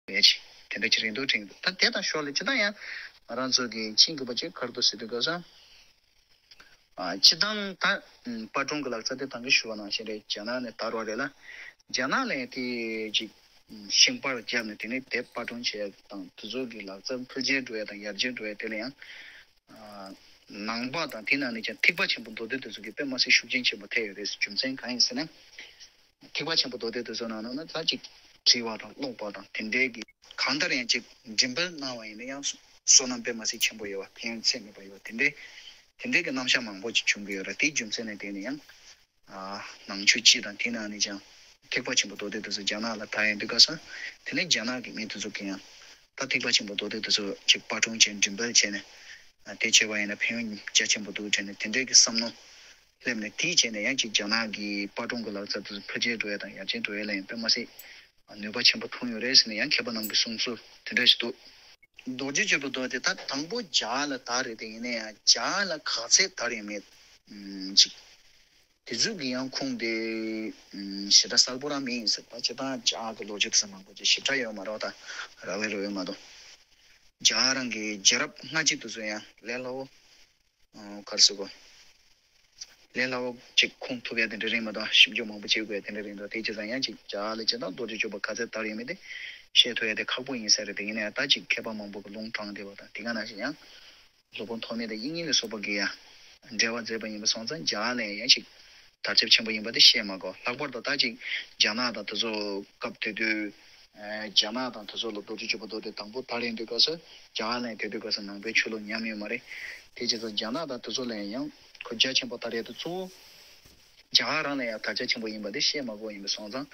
ཡ་ཅིག་དེ་འདྲ་ཅིག་རེད་འདུག་དྲན་གྱི་འདུག་ད་དེ་དང་ཞོར་ལ་སྤྱིར་བཏང་ཡང་ང་རང་ཚོ་གི་ཤེས་དགོས་པ་ཅིག་ག་རེ་འདུག་ཟེར་དུས་སྐབས་སུ། ཨ། སྤྱིར་བཏང་ད་ཨམ་དཔར་སྐྲུན་གྱི་ལག་རྩལ་དེ་ད་གིན་ཞུས་པ་ནང་བཞིན་རེད། རྒྱ་ནག་ནས་དར་བ་རེད་ལ། རྒྱ་ནག་ལ་ཡང་དེ་ཅིག་ཨམ་ཤིང་པར་བརྒྱབ་ནས་དེ་ནས་དེབ་དཔར་སྐྲུན་བྱས་དང་དེ་ཚོ་གི་ལག་རྩལ་འཕེལ་རྒྱས་འགྲོ་ཡ་དང་ཡར་རྒྱས་འགྲོ་ཡ་དེ་ལ་ཡང་ཨ་ནང་པ་དང་དེ་ནང་ནས་ཀྱང་ཐེག་པ་ཆེན་པོ་མདོ་སྡེ་དེ་ཚོ་གིས་དཔེ་མ་སྲིད་ཤུགས་རྐྱེན་ཆེན་པོ་ཐེབས་ཡོད་རེད། རྒྱུ་མཚན་གང་ཡིན་ཟེར་ན། ཐེག་པ་ཆེན་པོ་མདོ་སྡེ་དེ་ཚོ་ནང་ན་ད་ཅིག་བྲིས་པ་དང་ཀློག་པ་དང་དེ་འདྲའི་གི་གང་ལྟར་ཡང་ཅིག་འགྲེམས་སྤེལ་གནང་བ་ཡིན་ན་ཡང་བསོད་ནམས་དཔེ་མ་སྲིད་ཆེན་པོ་ཡོད་པ། ཕན་ཡོན་ཚད་མེད་པ་ཡོད་པ། དེ་འདྲའི་དེ་འདྲའི་གི་རྣམ་གཞག་མང་པོ་ཅིག་བྱུང་གི་ཡོད་རེད། དེའི་རྒྱུ་མཚན་ལ་བརྟེན་ནས་ཡང་ཨ་ནང་ཆོས་སྤྱི་དང་དེ་ནང་ནས་ཀྱང་ཐེག་པ་ཆེན་པོ་མདོ་སྡེ་དེ་ཚོ་རྒྱ་ནག་ལ་དར་ཡོང་དུས་སྐབས་སུ། དེ་ནས་རྒྱ་ནག་གི་མི་དེ་ཚོ་གིས་ཡང་ད་ཐེག་པ་ཆེན་པོ་མདོ་སྡེ་དེ་ཚོ་ཅིག་པར་སྐྲུན་བྱས་འགྲེམས་སྤེལ་བྱས་ནས་ཨ་དེ་བྱས་པ་ཡིན་ན་ཕན་ཡོན་རྒྱ་ཆེན་པོ་འདུག་དྲན་ནས་དེ་འདྲའི་གི་བསམ་བློ་སླེབས་ནས། དེའི་རྗེས་ནས་ཡང་ཅིག་རྒྱ་ནག་གི་པར་སྐྲུན་གྱི་ལག་རྩལ་དེ་ཚོ་འཕེལ་རྒྱས་འགྲོ་ཡ་དང་ཡར་རྒྱས་འགྲོ་ཡ་ལ་ཡང་དཔེ་མ་སྲིད་ནུས་པ་ཆེན་པོ་ཐོན་ཡོད་རེད་ཟེར་ནས་ཡང་མཁས་པ་རྣམས་ཀྱིས་གསུང་སྲོལ་དེ་འདྲ་ཞིག་འདུག་རྡོ་རྗེ་གཅོད་པའི་མདོ་དེ་ད་དང་པོ་རྒྱ་ལ་དར་རེད་དེ། ཡིན་ན་ཡང་རྒྱ་ལ་ག་ཚད་དར་ཡོད་མེད་ཅིག་དེ་ཚོ་གི་ཡང་ཁུངས་དེ་ཞེ་དྲག་གསལ་པོ་རང་མེད་ཡིན་ཟེར། ད་སྤྱིར་བཏང་རྒྱ་གི་ལོ་རྒྱུས་དེ་ཚོ་མང་པོ་ཅིག་ཞིབ་ཕྲ་ཡོད་མ་རེད། ད་ར་བའི་ར་བའི་མ་གཏོགས་རྒྱ་རང་གི་རྒྱལ་རབས་སྔ་ཕྱི་དེ་ཚོ་ཡང་ལས་སླ་བོ། ཨ། ག་རེ་ཟེར་དགོས། ལས་སླ་བོ་ཅིག་ཁུངས་ཐུབ་ཡ་དེ་འདྲ་རེད་མ་གཏོགས་ཞིབ་འཇུག་མང་པོ་བྱེད་དགོས་ཡ་དེ་འདྲ་རེད་འདུག་དེ་བྱས་ཙང་ཡང་ཅིག་རྒྱ་ལ་སྤྱིར་བཏང་རྡོ་རྗེ་གཅོད་པ་ག་ཚད་དར་ཡོད་མེད་དེ་བཤད་ཐུབ་ཡ་དེ་ཁག་པོ་ཡིན་ས་རེད། དེ་ཡིན་ན་ཡང་ད་ཅིག་མཁས་པ་མང་པོ་གིས་ལུང་དྲངས་བསྡད་པ་དང་དེ་ག་ནང་བཞིན་ཡང་སློབ་དཔོན་ཐོགས་མེད་དང་དབྱིག་གཉེན་ལ་སོགས་པ་གིས་ཡང་འགྲེལ་བ་མཛད་པ་ཡིན་པ་སོང་ཙང་རྒྱ་ལ་ཡང་ཅིག་དར་ཁྱབ་ཆེན་པོ་ཡིན་པ་དེ་བཤད་མ་དགོས། ལྷག་པར་དུ་ད་ཅིག་རྒྱ་ནག་དང་དེ་ཚོ་སྐབས་དེ་དུས། ཨ། རྒྱ་ནག་དང་དེ་ཚོ་ལ་རྡོ་རྗེ་གཅོད་པའི་མདོ་དེ་དང་པོ་དར་ཡོང་དུས་སྐབས་སུ་རྒྱ་གར་ལ་ཡང་དེ་དུས་སྐབས་སུ་ནང་པའི་ཆོས་ལུགས་ཉམས་ཡོད་མ་རེད། དེ་བྱས་ཙང་རྒྱ་ནག་དང་དེ་ཚོ་ལ་ཡང་ཁོ་རྒྱ་ཆེན་པོ་དར་ཡ་དེ་གཙོ་བོ་རྒྱ་གར་རང་ལ་ཡང་དར་ཁྱབ་ཆེན་པོ་ཡིན་པ་དེ་བཤད་མ་དགོས་ཡིན་པ་སོང་ཙང་།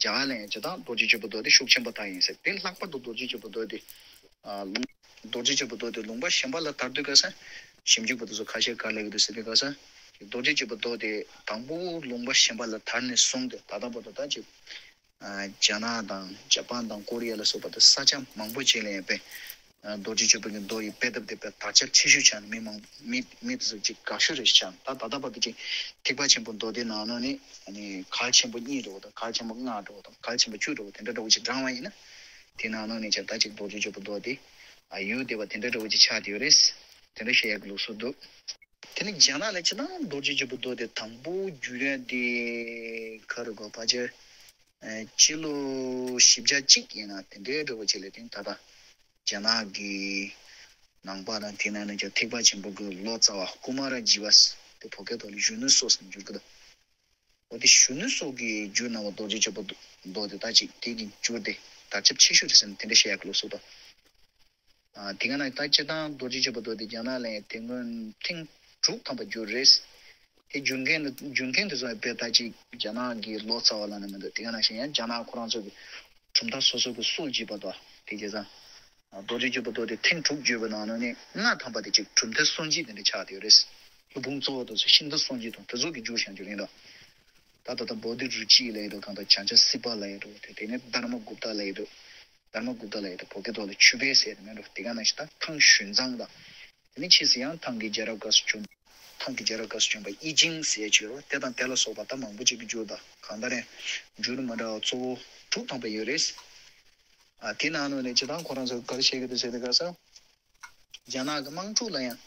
རྒྱ་གར་ལ་ཡང་སྤྱིར་བཏང་རྡོ་རྗེ་གཅོད་པའི་མདོ་དེ་ཤུགས་ཆེན་པོ་དར་ཡིན་ཟེར། དེ་ལྷག་པར་དུ་རྡོ་རྗེ་གཅོད་པའི་མདོ་དེ། ཨ། རྡོ་རྗེ་གཅོད་པའི་མདོ་དེ་ལུང་པ་གཞན་པ་ལ་དར་དུས་སྐབས་སུ་ཞིབ་འཇུག་པ་དེ་ཚོ་ཁ་ཤས་ག་རེ་ལབ་ཀྱི་འདུག་ཟེར་དུས་སྐབས་སུ། རྡོ་རྗེ་གཅོད་པའི་མདོ་དེ་དང་པོ་ལུང་པ་གཞན་པ་ལ་དར་ནས་བཟུང་སྟེ་ད་ལྟ་བར་དུ་ད་ཅིག་ཨ། རྒྱ་ནག་དང་ཇ་པན་དང་ཀོ་རི་ཡ་ལ་སོགས་པ་དང་ས་ཆ་མང་པོ་ཅིག་ལ་ཡང་དཔེ། ཨ། རྡོ་རྗེ་གཅོད་པ་གི་མདོ་ཡི་དཔེ་དེབ་དེ་དཔེ་དར་ཁྱབ་ཆེ་ཤོས་ཆགས་ནས་མི་མང་མི་མི་དེ་ཚོ་ཅིག་དགའ་ཤོས་རེ་ཆགས། ད་ད་ལྟ་བར་དུ་ཅིག་ཐེག་པ་ཆེན་པོ་མདོ་སྡེ་ནང་ལོགས་ནས་ཨ་ནི་གལ་ཆེན་པོ་གཉིས་འདྲ་བོ་དང་གལ་ཆེན་པོ་ལྔ་འདྲ་བོ་དང་གལ་ཆེན་པོ་བཅུ་འདྲ་བོ་དེ་འདྲ་འདྲ་བོ་ཅིག་བགྲངས་པ་ཡིན་ན། དེ་ནང་ལོགས་ནས་ཀྱང་ད་ཅིག་རྡོ་རྗེ་གཅོད་པ་མདོ་སྡེ། ཨ། ཡུལ་སྡེ་པ་དེ་འདྲ་འདྲ་བོ་ཅིག་ཆགས་བསྡད་ཡོད་རེད། དེ་འདྲ་བཤད་ཡག་གི་ལུགས་སྲོལ་འདུག་དེ་ནི་རྒྱ་ནག་ལ་ཕྱིན་ན་རྡོ་རྗེ་གཅོད་པའི་མདོ་དེ་དང་པོ་བསྒྱུར་ཡ་དེ་ག་རེ་གོ་ཕལ་ཆེར་ཨ་སྤྱི་ལོ་བཞི་བརྒྱ་གཅིག་ཡིན་ན་དེ་འདྲའི་འདྲ་བོ་ཅིག་ལ་དེ་ད་ལྟ་རྒྱ་ནག་གི་ནང་པ་དང་དེ་ནང་ནས་ཀྱང་ཐེག་པ་ཆེན་པོ་གི་ལོ་ཙཱ་བ་ཀུ་མཱ་ར་ཇི་བ་དེ་བོད་སྐད་ཐོག་ལ་གཞོན་ནུ་སོགས་ཟེར་ནས་བསྒྱུར་གི་འདུག་འོ་དེ་གཞོན་ནུ་སོགས་ཀྱིས་བསྒྱུར་གནང་བ་རྡོ་རྗེ་གཅོད་པའི་མདོ་དེ་ད་ཅིག་དེ་གི་འགྱུར་དེ་དར་ཁྱབ་ཆེ་ཤོས་རེད་ཟེར་ནས་དེ་འདྲ་བཤད་ཡག་གི་ལུགས་སྲོལ་འདུག་ཨ། དེ་ག་ནང་ད་སྤྱིར་བཏང་རྡོ་རྗེ་གཅོད་པའི་མདོ་དེ་རྒྱ་ནག་ལ་ཡང་དེ་སྔོན་ཐེངས་དྲུག་ཐམ་པ་བསྒྱུར་རེད། དེ་བསྒྱུར་མཁན་བསྒྱུར་མཁན་དེ་ཚོ་ཡང་དཔེ་ད་ཅིག་རྒྱ་ནག་གི་ལོ་ཙཱ་བ་ལབ་ན་མི་འདུག་དེ་ག་ནང་བཞིན་ཡང་རྒྱ་ནག་ཁོ་རང་ཚོ་གི་གྲུབ་མཐའ་སོ་སོ་གི་སྲོལ་འབྱེད་པ་དང་དེ་བྱས་ཙང་། རྡོ་རྗེ་གཅོད་པའི་མདོ་དེ་ཐེངས་དྲུག་བསྒྱུར་བའི་ནང་ནས་ལྔ་ཐམ་པ་དེ་ཅིག་གྲུབ་མཐའི་སྲོལ་འབྱེད་དེ་འདྲ་ཆགས་བསྡད་ཡོད་རེད། སློབ་དཔོན་གཙོ་བོ་དེ་ཚོ་ཤིང་རྟ་སྲོལ་འབྱེད་དང་དེ་ཚོ་གི་བསྒྱུར་བཞག་རྒྱུ་རེད་འདུག་ད་ལྟ་ད་བོ་དྷི་རུ་ཅི་ལབ་ཡོད་འདུག་གང་ལྟར་བྱང་ཆུབ་སྲིད་པ་ལབ་ཡོད་འདུག་དེ་དེ་ནས་དྷརྨ་གུཔྟ་ལབ་ཡོད་འདུག་དྷརྨ་གུཔྟ་ལབ་ཡོད་འདུག་བོད་སྐད་ཐོག་ལ་ཆུ་བེད་ཟེར་དེ་མིན་འགྲོ། དེ་ག་ནང་བཞིན་ད་ཐང་ཞུན་ཙང་དང་། དེ་ནས་ཕྱིས་སུ་ཡང་ཐང་གི་རྒྱལ་རབས་སྐབས་སུ་བྱུང་། ཐང་གི་རྒྱལ་རབས་སྐབས་སུ་བྱུང་བ་ཨི་ཅིང་ཟེར་ཡ་ཅིག་ཡོད་རེད། དེ་དང་དེ་ལ་སོགས་པ་ད་མང་པོ་ཅིག་གི་བསྒྱུར་དང་གང་ལྟར་ཡང་བསྒྱུར་མི་འདྲ་བ་གཙོ་བོ་དྲུག་ཐམ་པ་ཡོད་རེད། ཨ། དེ་ནང་ནང་ནས་སྤྱིར་བཏང་ཁོ་རང་ཚོ་ག་རེ་བཤད་ཀྱི་འདུག་ཟེར་དུས་སྐབས་སུ། རྒྱ་ནག་གི་དམངས་ཁྲོད་ལ་ཡང་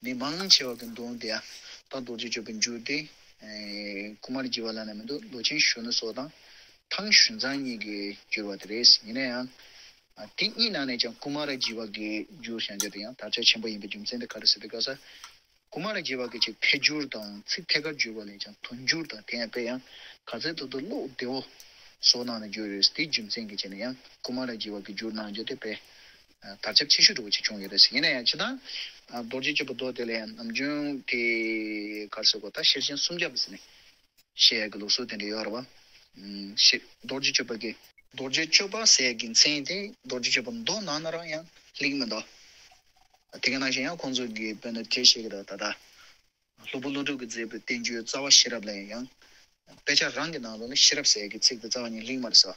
མི་མང་ཆེ་བ་གི་འདུག་དེ་ཡང་ད་རྡོ་རྗེ་གཅོད་པའི་འགྱུར་དེ། ཨེ། ཀུ་མཱ་ར་ཇི་བ་ལབ་ན་མི་འདུག་ལོ་ཆེན་གཞོན་ནུ་སོགས་དང་ཐང་ཞུན་ཙང་གཉིས་ཀྱིས་བསྒྱུར་བ་དེ་རེད། ཡིན་ན་ཡང་། ཨ། དེ་གཉིས་ནང་ནས་ཀྱང་ཀུ་མཱ་ར་ཇི་བ་གིས་བསྒྱུར་བཞག་རྒྱུ་དེ་ཡང་དར་ཁྱབ་ཆེན་པོ་ཡིན་པའི་རྒྱུ་མཚན་དེ་ག་རེ་ཟེར་དུས་སྐབས་སུ། ཀུ་མཱ་ར་ཇི་བ་གིས་ཅིག་ཐད་སྒྱུར་དང་ཚིག་ཐད་ཀར་བསྒྱུར་བ་ལས་ཀྱང་དོན་སྒྱུར་དང་དེ་ཡང་དཔེ་ཡང་ག་ཚད་ཐུབ་ཐུབ་ཀློག་བདེ་བོ་བཟོ་གནང་ནས་བསྒྱུར་ཡོད་རེད། དེའི་རྒྱུ་མཚན་གྱི་ཆ་ནས་ཡང་ཀུ་མཱ་ར་ཇི་བ་གིས་བསྒྱུར་གནང་རྒྱུ་དེ་དཔེ་དར་ཁྱབ་ཆེ་ཤོས་འདྲ་བོ་ཅིག་བྱུང་ཡོད་རེད། ཡིན་ན་ཡང་ཇི་ལྟར་རྡོ་རྗེ་གཅོད་པའི་མདོ་དེ་ལ་ཡང་ནམ་རྒྱུན་དེ་ག་རེ་ཟེར་དགོས། ད་ཤེར་ཕྱིན་སུམ་བརྒྱ་པ་ཟེར་ནས་བཤད་ཡག་གི་ལུགས་སྲོལ་དེ་འདྲ་ཡོད་རེད་བ། ཨུམ། ཤེར། རྡོ་རྗེ་གཅོད་པ་གི། རྡོ་རྗེ་གཅོད་པ་ཟེར་ཡག་གི་མཚན་དེ་རྡོ་རྗེ་གཅོད་པའི་མདོ་ནང་ན་རང་ཡང་ལེགས་མི་འདུག་དེ་ག་ནང་བཞིན་ཡང་ཁོང་ཚོ་གིས་དཔེར་ན་དེ་བཤད་ཀྱི་འདུག་ད་ལྟ། སློབ་དཔོན་ཀླུ་སྒྲུབ་ཀྱིས་མཛད་པའི་བསྟན་བཅོས་རྩ་བ་ཤེས་རབ་ལ་ཡང་། དཔེ་ཆ་རང་གི་ནང་ལོགས་ལ་ཤེས་རབ་ཟེར་ཡག་གི་ཚིག་དེ་རྩ་བ་ཉིད་ལེགས་མ་རེད་ཟེར།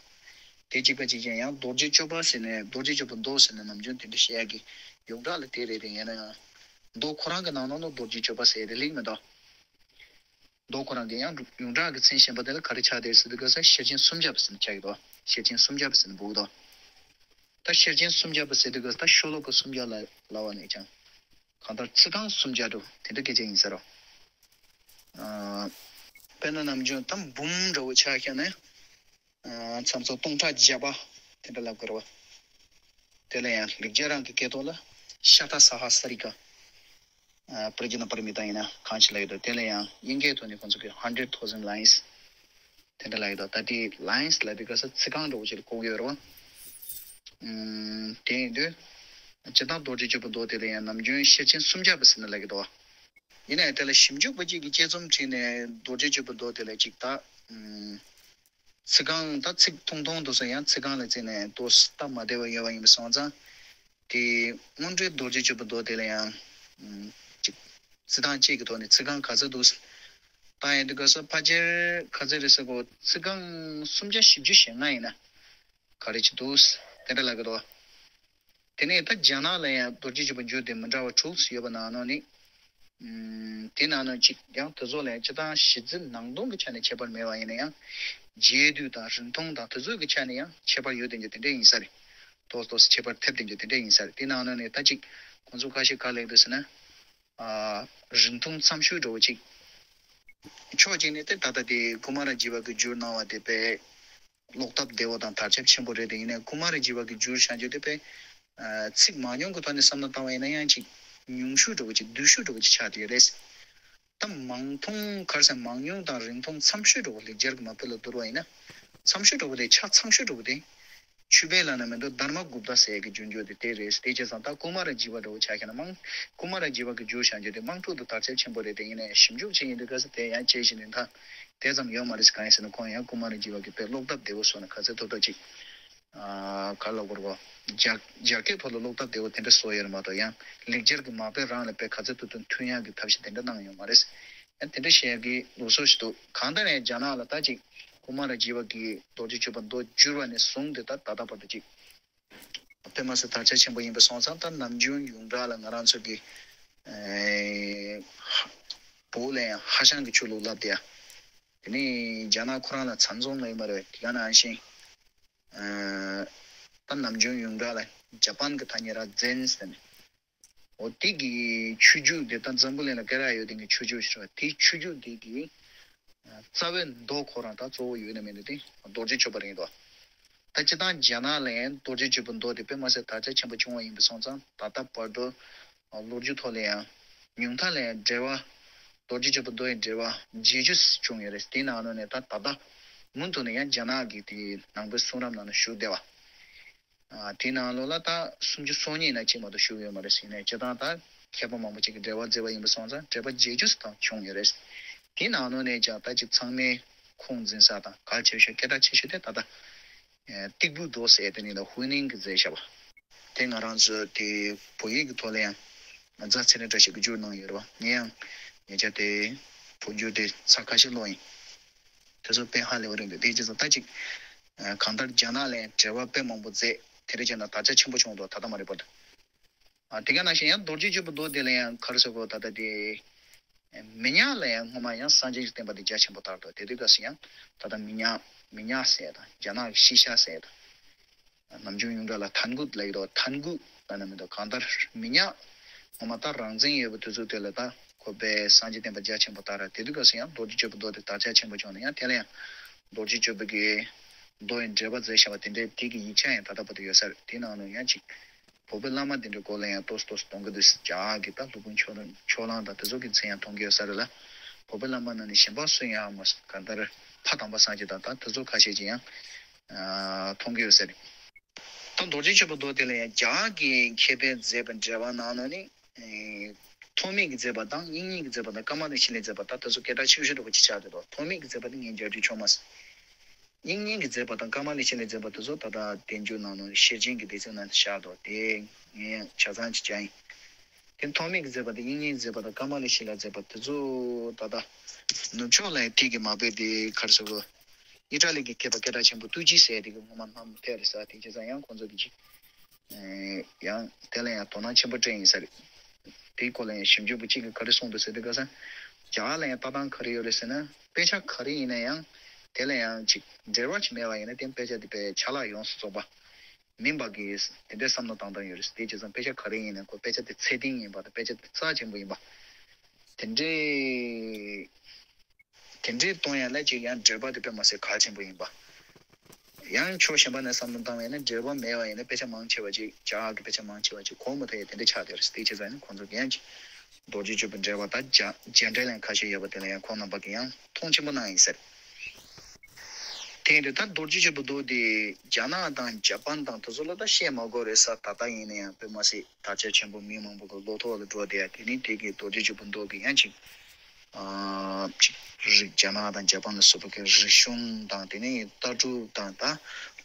དེ་གཅིག་པ་གཅིག་རྐྱང་། ཡང་རྡོ་རྗེ་གཅོད་པ་ཟེར་ནས་རྡོ་རྗེ་གཅོད་པའི་མདོ་ཟེར་ནས་ནམ་རྒྱུན་དེ་འདྲ་བཤད་ཡག་གི་ཡོངས་གྲགས་ལ་དེ་རེད་དེ། ཡིན་ན་ཡང་མདོ་ཁོ་རང་གི་ནང་ལོགས་ལ་རྡོ་རྗེ་གཅོད་པ་ཟེར་ཡག་དེ་ལེགས་མི་འདུག་མདོ་ཁོ་རང་གི་ཡང་ཡོངས་གྲགས་ཀྱི་མཚན་གཞན་པ་དེ་ལ་ག་རེ་ཆགས་བསྡད་ཟེར་དུས་སྐབས་སུ་ཤེར་ཕྱིན་སུམ་བརྒྱ་པ་ཟེར་ནས་ཆགས་ཀྱི་འདུག་ཤེར་ཕྱིན་སུམ་བརྒྱ་པ་ཟེར་ནས་འབོད་ཀྱི་འདུག་ད་ཤེར་ཕྱིན་སུམ་བརྒྱ་པ་ཟེར་དུས་སྐབས་ད་ཤོ་ལོ་ཀ་སུམ་བརྒྱ་ལ་ལབ་པ་ནས་ཀྱང་གང་ལྟར་ཚིག་རྐང་སུམ་བརྒྱ་འདྲ་དེ་འདྲ་སྐད་ཆ་ཡིན་ས་རེད། ཨ། དཔེར་ན་ནམ་རྒྱུན་ད་འབུམ་འདྲ་བོ་ཆགས་ཤག་ནས། ཨ། མཚམས་སུ་སྟོང་ཕྲག་བརྒྱ་པ་དེ་འདྲ་ལབ་དགོས་རེད་བ། དེ་ལ་ཡང་ལེགས་སྦྱར་རང་གི་སྐད་ཐོག་ལ་ཤ་ཏ་ས་ཧ་ས་རི་ཀ། ཨ། པྲ་ཛྙཱ་ན་པ་ར་མི་ཏཱ་ཡིན་ན་གང་ཞིག་ལབ་ཡོད་དོ། དེ་ལ་ཡང་དབྱིན་སྐད་ཐོག་ནས་ཁོང་ཚོ་གི་hundred thousand lines དེ་འདྲ་ལབ་ཡོད་དོ། ད་དེ་lines ལབ་དུས་སྐབས་སུ་ཚིག་རྐང་འདྲ་བོ་ཞིག་ལ་གོ་གི་ཡོད་རེད་བ། ཨུམ། དེ་ཡིན་དུས་སྤྱིར་བཏང་རྡོ་རྗེ་སྤྱོད་པའི་མདོ་དེ་ལ་ཡང་ནམ་རྒྱུན་ཤེར་ཕྱིན་སུམ་བརྒྱ་པ་ཟེར་ནས་ལབ་ཀྱི་འདུག་བ། ཡིན་ནའི་དེ་ལ་ཞིབ་འཇུག་པ་གཅིག་གིས་དཔྱད་རྩོམ་བྲིས་ནས་རྡོ་རྗེ་སྤྱོད་པའི་མདོ་དེ་ལ་ཅིག་ད། ཨུམ། ཚིག་རྐང་ད་ཚིག་ཐུང་ཐུང་དུ་སོང་ཡང་ཚིག་རྐང་ལ་བརྩིས་ནས་ཏོག་ཙམ་སྟབས་མ་བདེ་བ་ཡོད་པ་ཡིན་པ་སོང་ཙང་། དེ་སྔོན་འགྲོའི་རྡོ་རྗེ་སྤྱོད་པའི་མདོ་དེ་ལ་ཡང་ཅིག་རྩི་སྟངས་གཅིག་གི་ཐོག་ནས་ཚིག་རྐང་ག་ཚོད་འདུག་བཏང་ཡོང་དུས་སྐབས་སུ་ཕལ་ཆེར་ག་ཚོད་རེད་ཟེར་གོ། ཚིག་རྐང་སུམ་བརྒྱ་བཞི་བཅུ་ཞེ་ལྔ་ཡིན་ན་ག་རེ་ཅིག་འདུག་དེ་འདྲ་ལབ་ཀྱི་འདུག་དེ་ནས་ད་རྒྱ་ནག་ལ་ཡང་རྡོ་རྗེ་སྤྱོད་པའི་འགྱུར་དེ་མི་འདྲ་བ་དྲུག་ཡོད་པ་ནང་ནང་ནས། ཨུམ། དེ་ནང་ནང་གཅིག་ཡང་དེ་ཚོ་ལ་ཡང་སྤྱིར་བཏང་གཞི་རྩའི་ནང་དོན་གྱི་ཆ་ནས་ཁྱད་པར་མེད་པ་ཡིན་ན་ཡང་། རྒྱས་བསྡུས་དང་རིང་ཐུང་དང་དེ་ཚོ་གི་ཆ་ནས་ཡང་ཁྱད་པར་ཡོད་དེ་འདྲ་དེ་འདྲ་ཡིན་ས་རེད། ཏོག་ཙམ་ཁྱད་པར་ཐེབས་དེ་འདྲ་དེ་འདྲ་ཡིན་ས་རེད། དེ་ནང་ནང་ནས་ད་གཅིག་ཁོང་ཚོ་ཁ་ཤས་ག་རེ་ལབ་འདུག་ཟེར་ན། ཨ། རིང་ཐུང་འཚམ་ཤོས་འདྲ་བོ་གཅིག་ཕྱོགས་གཅིག་ནས་དེ་ད་ལྟ་དེ་ཀུ་མ་ར་ཇི་བ་གིས་བསྒྱུར་གནང་བ་དེ་དཔེ་ཀློག་སྟབས་བདེ་བོ་དང་དར་ཁྱབ་ཆེན་པོ་རེད་དེ། ཡིན་ནའི་ཀུ་མ་ར་ཇི་བ་གིས་བསྒྱུར་བཞག་རྒྱུ་དེ་དཔེ། ཨ། ཚིག་མང་ཉུང་གི་ཐོག་ནས་བསམ་བློ་བཏང་བ་ཡིན་ན་ཡང་ཅིག་ཉུང་ཤོས་འདྲ་བོ་ཅིག་བསྡུས་ཤོས་འདྲ་བོ་ཅིག་ཆགས་བསྡད་ཡོད་རེད། ད་མང་ཐུང་ག་རེ་ཟེར་མང་ཉུང་དང་རིང་ཐུང་འཚམ་ཤོས་འདྲ་བོ་ལེགས་སྦྱར་གྱི་མ་དཔེ་ལ་བསྡུར་བ་ཡིན་ན། འཚམ་ཤོས་འདྲ་བོ་དེ་ཆ་ཚང་ཤོས་འདྲ་བོ་དེ། ཆོས་དཔེ་ལ་ན་མི་འདུག་དྷརྨ་གུཔྟ་ཟེར་ཡས་ཀྱི་བསྒྱུར་རྒྱུ་དེ་དེ་རེད། དེ་བྱས་ཙང་ད་ཀུ་མ་ར་ཇི་བ་འདྲ་བོ་ཆགས་ཤག་ན་མང་། ཀུ་མ་ར་ཇི་བ་གིས་བསྒྱུར་བཞག་རྒྱུ་དེ་མང་ཐུག་ཏུ་དར་ཁྱབ་ཆེན་པོ་རེད་དེ། ཡིན་ནའི་ཞིབ་འཇུག་བྱེད་ཡིན་དུས་སྐབས་སུ་དེ་ཡང་དཔྱད་གཞི་འདི་ད་དེ་ཙམ་ཡོད་མ་རེད། གང་ཡིན་ཟེར་ན་ཁོང་ཡང་ཀུ་མ་ར་ཇི་བ་གིས་དཔེ་ཀློག་སྟབས་བདེ་བོ་བཟོས་ནས་ག་ཚོད་ཐུབ་ཐུབ་ཅིག་ཨ། ག་ལ་གོ་ར་གོ། རྒྱ་རྒྱ་སྐད་ཐོག་ལ་ཀློག་སྟབས་བདེ་བོ་དེ་འདྲ་བཟོས་ཡོད་རེད་མ་གཏོགས་ཡང་ལེགས་སྦྱར་གྱི་མ་དཔེ་རང་ལ་དཔེ་ག་ཚོད་ཐུབ་ཐུབ་མཐུན་ཡག་གི་ཐབས་ཤེས་དེ་འདྲ་གནང་ཡོད་མ་རེད། ཡང་དེ་འདྲ་བཤད་ཡག་གི་ལུགས་སྲོལ་ཞིག་འདུག་གང་ལྟར་ཡང་རྒྱ་ནག་ལ་ད་ཅིག་ཀུ་མ་ར་ཇི་བ་གིས་རྡོ་རྗེ་སྤྱོད་པ་མདོ་བསྒྱུར་བ་ནས་བཟུང་སྟེ་ད་ད་ལྟ་བར་དུ་ཅིག་དཔེ་མ་སྲིད་དར་ཁྱབ་ཆེན་པོ་ཡིན་པ་སོང་ཙང་། ད་ནམ་རྒྱུན་ཡོངས་གྲགས་ལ་ང་རང་ཚོ་གི་ཨེ་བོད་ལ་ཡང་ཧྭ་ཤང་གི་ཆོས་ལུགས་ལབ་བསྡད་ཡ། དེ་ནས་རྒྱ་ནག་ཁོ་རང་ལ་ཚང་འཛོམས་ལབ་ཡོད་མ་རེད། དེ་ག་ནང་བཞིན། ཨ། ད་ནམ་རྒྱུན་ཡོངས་གྲགས་ལ་ཇ་པན་གྱི་ཐ་སྙད་ར་ཛེན་ཟེར་ནས། འོ་དེ་གི་ཆོས་བརྒྱུད་དེ་ད་འཛམ་བུ་གླིང་ལ་སྐད་གྲགས་ཡོད་དེ་གི་ཆོས་བརྒྱུད་ཞིག་རེད་བ། དེའི་ཆོས་བརྒྱུད་དེ་གི་རྩ་བའི་མདོ་ཁོ་རང་ད་གཙོ་བོ་ཡོད་ན་མེད་ན་དེ་རྡོ་རྗེ་སྤྱོད་པ་རེད་འདུག་ད་སྤྱིར་བཏང་རྒྱ་ནག་ལ་ཡང་རྡོ་རྗེ་སྤྱོད་པའི་མདོ་དེ་དཔེ་མ་སྲིད་དར་ཁྱབ་ཆེན་པོ་བྱུང་བ་ཡིན་པ་སོང་ཙང་། ད་ལྟ་བར་དུ་ལོ་རྒྱུས་ཐོག་ལ་ཡང་ཉུང་མཐའ་ལ་ཡང་འགྲེལ་པ། རྡོ་རྗེ་སྤྱོད་པའི་མདོ་ཡི་འགྲེལ་པ་བརྒྱད་ཅུ་བྱུང་ཡོད་རེད། དེའི་ནང་ནས་ད་ད་ལྟ་མུ་མཐུད་ནས་ཡང་རྒྱ་ནག་གི་དེའི་ནང་པའི་གསུང་རབ་ནང་ན་བཞུགས་བསྡད་པ། ཨ། དེའི་ནང་ལོགས་ལ་ད་སུམ་ཅུ་སོ་གཉིས་ན་གཅིག་མ་གཏོགས་བཞུགས་ཡོད་མ་རེད་ཟེར་ནས། སྤྱིར་བཏང་ད་མཁས་པ་མང་པོ་ཅིག་གིས་འགྲེལ་པ་མཛད་པ་ཡིན་པ་སོང་ཙང་འགྲེལ་པ་བརྒྱད་ཅུ་ཙམ་བྱུང་ཡོད་རེད། དེའི་ནང་ལོགས་ནས་ཀྱང་ད་ཅིག་ཚང་མས་ཁུངས་འཛིན་ས་དང་གལ་ཆེ་ཤོས་སྐད་གྲགས་ཆེ་ཤོས་དེ་ད་ལྟ་ཏིག་པུའུ་མདོ་ཟེར་དེ་ནི་ད་ཧུའུ་ནན་གྱིས་མཛད་བཞག་པ། དེ་ང་རང་ཚོ་དེ་བོད་ཡིག་གི་ཐོག་ལ་ཡང་རྫ་ཚེ་རིང་བཀྲ་ཤིས་ཀྱིས་བསྒྱུར་གནང་ཡོད་རེད་བ། ངས་ཡང་ཉེ་ཆར་དེ་བོད་འགྱུར་དེ་ཚར་ཁ་ཤས་ཀློག་ཡིན། དེ་ཚོ་དཔེ་ཧ་ལས་པ་རེད་འདུག་དེ་བྱས་ཙང་ད་ཅིག་ཨ། གང་ལྟར་རྒྱ་ནག་ལ་ཡང་འགྲེལ་པ་དཔེ་མང་པོ་མཛད། དེ་རེད་བྱས་ན་དར་ཆ་ཆེན་པོ་བྱུང་འདུག་ད་ལྟ་མ་རེད་པ། ཨ། དེ་ག་ནང་བཞིན་ཡང་རྡོ་རྗེ་སྤྱོད་པའི་མདོ་དེ་ལ་ཡང་ག་རེ་ཟེར་དགོས། ད་ལྟ་དེ་མི་ཉག་ལ་ཡང་སྔོན་མ་ཡང་སངས་རྒྱས་ཀྱི་བསྟན་པ་དེ་རྒྱ་ཆེན་པོ་དར་འདུག་དེ་དུས་སྐབས་སུ་ཡང་ད་ལྟ་མི་ཉག་མི་ཉག་ཟེར་དང་རྒྱ་ནག་གི་ཤི་ཤ་ཟེར་དང་། ནམ་རྒྱུན་ཡོངས་གྲགས་ལ་ཐན་གུ་ལབ་ཀྱི་འདུག་ཐན་གུ་ལབ་ན་མི་འདུག་གང་ལྟར་མི་ཉག་ངོ་མ་ད་རང་བཙན་ཡོད་པའི་དུས་ཚོད་དེ་ལ་ད་ཁོ་པས་སངས་རྒྱས་བསྟན་པ་རྒྱ་ཆེན་པོ་དར། དེ་དུས་སྐབས་སུ་ཡང་རྡོ་རྗེ་སྤྱོད་པའི་མདོ་དེ་དར་ཆ་ཆེན་པོ་བྱུང་ནས། ཡང་དེ་ལ་ཡང་རྡོ་རྗེ་སྤྱོད་པའི་གི་མདོ་ཡི་འགྲེལ་པ་མཛད་བཞག་པ་དེ་འདྲའི་དེ་གི་ཡིག་ཆ་ཡང་ད་ལྟ་བར་དུ་ཡོད་ས་རེད། དེ་ནང་ནས་ཡང་ཅིག་བོད་པའི་བླ་མ་དེ་འདྲའི་སྐོར་ལ་ཡང་ཏོག་ཙམ་ཏོག་ཙམ་གཏོང་གི་འདུག་རྒྱ་གི་ད་སློབ་དཔོན་ཕྱོགས་ཕྱོགས་གླང་དང་དེ་ཚོ་གི་མཚན་ཡང་མཐོང་གི་ཡོད་ས་རེད་ལ། བོད་པའི་བླ་མ་ནང་ནས་གཞན་པ་སུ་ཡང་མ་གང་ལྟར་ཕ་དམ་པ་སངས་རྒྱས་དང་ད་དེ་ཚོ་ཁ་ཤས་ཀྱིས་ཡང་ཨ་མཐོང་གི་ཡོད་ས་རེད། ད་རྡོ་རྗེ་སྤྱོད་པའི་མདོ་དེ་ལ་ཡང་རྒྱ་གི་མཁས་པས་མཛད་པའི་འགྲེལ་པ་ནང་ན་ནི། ཨེ། ཐོགས་མེད་ཀྱིས་མཛད་པ་དང་དབྱིག་གཉེན་གྱིས་མཛད་པ་དང་ཀ་མ་ལ་ཤཱི་ལས་མཛད་པ་ད་དེ་ཚོ་སྐད་གྲགས་ཆེ་ཤོས་འདྲ་པོ་ཅིག་ཆགས་བསྡད་འདུག་ཐོགས་མེད་ཀྱིས་མཛད་པ་དེ་ངས་མཇལ་རྒྱུ་བྱུང་མ་སོང་། དབྱིག་གཉེན་གྱིས་མཛད་པ་དང་ཀ་མ་ལ་ཤཱི་ལས་མཛད་པ་དེ་ཚོ་ད་ལྟ་བསྟན་བཅོས་ནང་ནང་ཤེར་ཕྱིན་གྱི་སྡེ་ཚན་ནང་བཞག་འདུག་དེ་ངས་ཡང་ཆ་ཚང་ཅིག་བྱས་ཡིན། དེ་ཐོགས་མེད་ཀྱིས་མཛད་པ་དང་དབྱིག་གཉེན་གྱིས་མཛད་པ་དང་ཀ་མ་ལ་ཤཱི་ལས་མཛད་པ་དེ་ཚོ་ད་ལྟ་ནུབ་ཕྱོགས་ལ་ཡང་དེ་གི་མ་དཔེ་དེ་ག་རེ་ཟེར་དགོས། ཨི་ཊ་ལི་གི་མཁས་པ་སྐད་གྲགས་ཆེན་པོ་ཏུ་ཅི་ཟེར་དེ་གི་སྔོན་མ་ནམ་ཐད་རེད་ཟེར། དེ་བྱས་ཙང་ཡང་ཁོང་ཚོ་གི་ཅིག་ཨེ། ཡང་དེ་ལ་ཡང་དོ་སྣང་ཆེན་པོ་སྤྲད་ཡིན་ས་རེད། དེའི་སྐོར་ལ་ཡང་ཞིབ་འཇུག་པ་གཅིག་གིས་ག་རེ་གསུངས་འདུག་ཟེར་དུས་སྐབས་སུ། རྒྱ་གར་ལ་ཡང་ལྟ་སྟངས་ག་རེ་ཡོད་རེད་ཟེར་ན། དཔེ་ཆ་ག་རེ་ཡིན་ན་ཡང་དེ་ལ་ཡང་ཅིག་འགྲེལ་པ་ཅིག་མེད་པ་ཡིན་ན་དེ་དཔེ་ཆ་དེ་དཔེ་ཆ་ལག་ཡོངས་སུ་རྫོགས་པ། མིན་པ་གི་དེ་འདྲའི་བསམ་བློ་བཏང་སྟངས་ཡོད་རེད། དེ་བྱས་ཙང་དཔེ་ཆ་ག་རེ་ཡིན་ནའང་ཁོ་དཔེ་ཆ་དེ་ཚད་ལྡན་ཡིན་པ་དང་དཔེ་ཆ་དེ་རྩ་ཆེན་པོ་ཡིན་པ། དེ་འདྲའི་དེ་འདྲའི་གཏོང་ཡ་ལ་ཅིག་ཡང་འགྲེལ་པ་དེ་དཔེ་མ་སྲིད་གལ་ཆེན་པོ་ཡིན་པ། ཡང་ཕྱོགས་གཞན་པ་ནས་བསམ་བློ་བཏང་བ་ཡིན་ན་འགྲེལ་པ་མེད་པ་ཡིན་ན་དཔེ་ཆ་མང་ཆེ་བ་ཅིག་ཇ་གི་དཔེ་ཆ་མང་ཆེ་བ་ཅིག་གོ་མི་ཐུབ་ཡ་དེ་འདྲ་ཆགས་བསྡད་རེད། དེ་བྱས་ཙང་ནི་ཁོང་ཚོ་གི་ཡང་ཅིག་རྡོ་རྗེ་གཅིག་པུ་འགྲེལ་པ་དང་རྒྱ་རྒྱ་འགྲེལ་ཡང་ཁ་ཤས་ཡོད་པ་དེ་ལ་ཡང་ཁོང་རྣམ་པ་གི་ཡང་མཐོང་ཆེན་པོ་གནང་ཡིན་ཟེར། དེ་ཡིན་དུས་ད་རྡོ་རྗེ་གཅིག་པུ་མདོ་དེ་རྒྱ་ནག་དང་ཇ་པན་དང་དེ་ཚོ་ལ་ད་བཤད་མ་དགོས་རེད་ས། ད་ལྟ་ཡིན་ན་ཡང་དཔེ་མ་སྲིད་དར་ཁྱབ་ཆེན་པོ་མི་མང་པོ་གི་བློ་ཐོག་ལ་འགྲོ་བསྡད་ཡ་དེ་ནི་དེ་གི་རྡོ་རྗེ་གཅིག་པུ་མདོ་གི་ཡང་ཅིག་ཨ་ཅིག་རིགས་རྒྱ་ནག་དང་ཇ་པན་ལ་སོགས་པ་གི་རིག་གཞུང་དང་དེ་ནས་ལྟ་གྲུབ་དང་ད་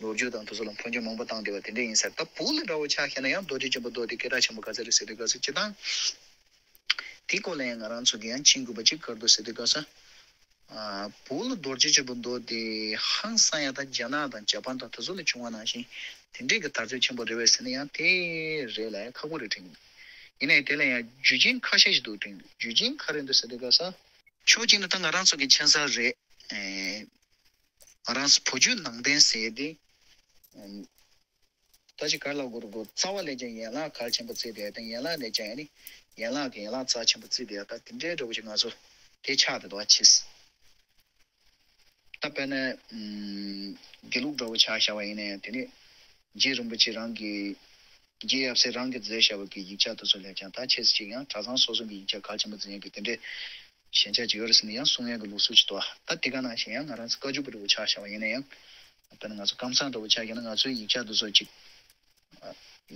ལོ་རྒྱུས་དང་དེ་ཚོ་ལ་འཕོ་འགྱུར་མང་པོ་བཏང་བསྡད་པ་དེ་འདྲ་ཡིན་ས་རེད། ད་བོད་ལ་འདྲ་བོ་ཆ་བཞག་ན་ཡང་རྡོ་རྗེ་གཅིག་པུ་མདོ་དེ་སྐད་གྲགས་ཆེན་པོ་ག་ཚོད་རེད་ཟེར་དུས་སྐབས་སུ་སྤྱིར་བཏང་དེའི་སྐོར་ལ་ཡང་ང་རང་ཚོ་གི་ཡང་མཁྱེན་དགོས་པ་ཅིག་ག་རེ་འདུག་ཟེར་དུས་སྐབས་སུ། ཨ་བོད་ལ་རྡོ་རྗེ་གཅིག་པུ་མདོ་དེ་ཧང་སང་ཡ་ད་རྒྱ་ནག་དང་ཇ་པན་དང་དེ་ཚོ་ལ་བྱུང་བ་ནང་བཞིན་དེ་འདྲས་ཀྱི་དར་ཁྱབ་ཆེན་པོ་རེད་པས་ཟེར་ན་ཡང་དེ་རེད་ལ་ཡང་ཁག་པོ་རེད་དྲན་གྱི་འདུག་ཡིན་ནའི་དེ་ལ་ཡང་རྒྱུ་རྐྱེན་ཁ་ཤས་ཤིག་འདུག་དྲན་གྱི་འདུག་རྒྱུ་རྐྱེན་ག་རེ་འདུག་ཟེར་དུས་སྐབས་སུ། ཕྱོགས་གཅིག་ནས་ད་ང་རང་ཚོ་གི་མཁྱེན་གསལ་རེད། ཨེ་ང་རང་ཚོ་བོད་བརྒྱུད་ནང་བསྟན་ཟེར་དེ། ཨེ་ད་ཅི་ག་རེ་ལབ་དགོས་རེད་གོ་རྩ་བ་ལས་ཀྱང་ཡན་ལག་གལ་ཆེན་པོ་བརྩིས་ཏེ་དང་ཡན་ལག་ལས་ཀྱང་ཡང་ནི་ཡན་ལག་གི་ཡན་ལག་རྩ་ཆེན་པོ་བརྩིས་ཏེ་ད་དེ་འདྲའི་འདྲ་བོ་ཅིག་ང་ཚོ་དེ་ཆགས་བསྡད་འདུག་བ་ཕྱིས། ད་དཔེར་ན་ཨམ་དགེ་ལུགས་འདྲ་བོ་ཆ་བཞག་པ་ཡིན་ན་ཡང་དེ་ནི་རྗེ་རིན་པོ་ཆེ་རང་གི་རྗེ་ཡབ་སྲས་རང་གིས་མཛད་བཞག་པ་གི་ཡིག་ཆ་དེ་ཚོ་ལས་ཀྱང་ད་ཕྱིས་ཅིག་ཡང་གྲྭ་ཚང་སོ་སོ་གི་ཡིག་ཆ་གལ་ཆེན་པོ་འཛིན་ཡག་གི་དེ་འདྲའི་ཞན་ཆ་ཅིག་ཡོད་རེད་ཟེར་ནས་ཡང་གསུང་ཡག་གི་ལུགས་སྲོལ་ཅིག་འདུག་བ། ད་དེ་ག་ནང་བཞིན་ཡང་ང་རང་ཚོ་བཀའ་བརྒྱུད་པ་འདྲ་བོ་ཆ་བཞག་པ་ཡིན་ན་ཡང་། དཔེར་ན་ང་ཚོ་ཀམ་ཚང་འདྲ་བོ་ཆ་བཞག་ན་ང་ཚོའི་ཡིག་ཆ་དེ་ཚོ་ཅིག་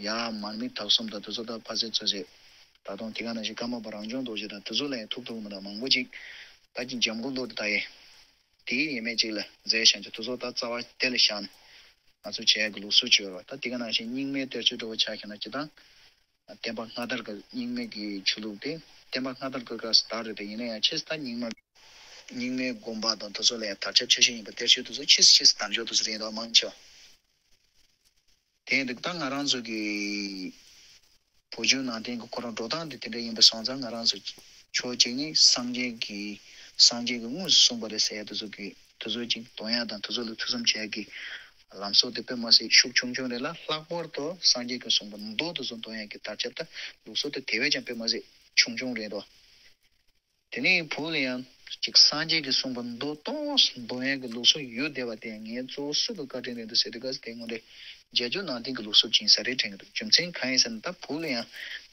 ཡ་མར་མི་དྭགས་གསུམ་དང་དེ་ཚོ་ད་ཕ་ཚེ་ཚོ་ཚེ། ད་དུང་དེ་ག་ནང་བཞིན་ཀརྨ་པ་རང་བྱུང་རྡོ་རྗེ་དང་དེ་ཚོ་ལ་ཡང་ཐུག་ཐུག་མི་དང་མང་པོ་ཅིག་ད་ཅིག་འཇམ་མགོན་བློ་གྲོས་ད་ཡེ། དེའི་ཡས་མས་ཅིག་ལ་མཛད་བཞག་ཅིག་དེ་ཚོ་ད་རྩ་བ་དེ་ལ་བཞག་ནས་ང་ཚོ་བྱེད་ཡག་གི་ལུགས་སྲོལ་ཅིག་ཡོད་རེད་བ། ད་དེ་ག་ནང་བཞིན་རྙིང་མའི་གཏེར་ཆོས་འདྲ་བོ་ཆ་བཞག་ན་སྤྱིར་བཏང་བསྟན་པ་སྔ་དར་གྱི་རྙིང་མའི་གི་ཆོས་ལུགས་དེ་བསྟན་པ་སྔ་དར་གྱི་སྐབས་སུ་དར་རེད་དེ་ཡིན་ན་ཡང་ཕྱིས་ད་རྙིང་མ་རྙིང་མའི་དགོན་པ་དང་དེ་ཚོ་ལ་ཡང་དར་ཁྱབ་ཆེ་ཤོས་ཡིན་པ་གཏེར་ཆོས་དེ་ཚོ་ཕྱིས་ཕྱིས་དར་འཇོག་དེ་ཚོ་རེད་འདུག་མང་ཆེ་བ། དེ་ཡིན་དུས་ད་ང་རང་ཚོ་གི་བོད་བརྒྱུད་ནང་བསྟན་གྱི་ཁོ་རང་འགྲོ་སྟངས་དེ་དེ་འདྲ་ཡིན་པ་སོང་ཙང་ང་རང་ཚོ་ཕྱོགས་གཅིག་ནས་སངས་རྒྱས་ཀྱི་སངས་རྒྱས་ཀྱིས་དངོས་སུ་གསུངས་པ་རེད་ཟེར་ཡ་དེ་ཚོ་གི་དེ་ཚོ་ཅིག་འདོན་ཡ་དང་དེ་ཚོ་ལ་ཐོས་བསམ་བྱེད་ཡ་གི་ལམ་སྲོལ་དེ་དཔེ་མ་སྲིད་ཤུགས་ཆུང་ཆུང་རེད་ལ་ལྷག་པར་དུ་སངས་རྒྱས་ཀྱིས་གསུངས་པ་མདོ་དེ་ཚོ་འདོན་ཡ་གི་དར་ཁྱབ་དང་ལུགས་སྲོལ་དེ་དེ་བས་ཀྱང་དཔེ་མ་སྲིད་ཆུང་ཆུང་རེད་དོ། དེ་ནས་བོད་ལ་ཡང་ཅིག་སངས་རྒྱས་ཀྱིས་གསུངས་པ་མདོ་ཏོག་ཙམ་འདོན་ཡག་གི་ལུགས་སྲོལ་ཡོད་བསྡད་པ་དེ་ངས་གཙོ་བོ་སུ་གི་བཀའ་དྲིན་རེད་འདུག་ཟེར་དུས་སྐབས་སུ་དེ་དངོས་འབྲེལ་རྒྱ་བརྒྱུད་ནང་བསྟན་གྱི་ལུགས་སྲོལ་ཅིག་ཡིན་ས་རེད་དྲན་གྱི་འདུག་རྒྱུ་མཚན་གང་ཡིན་ཟེར་ན་ད་བོད་ལ་ཡང་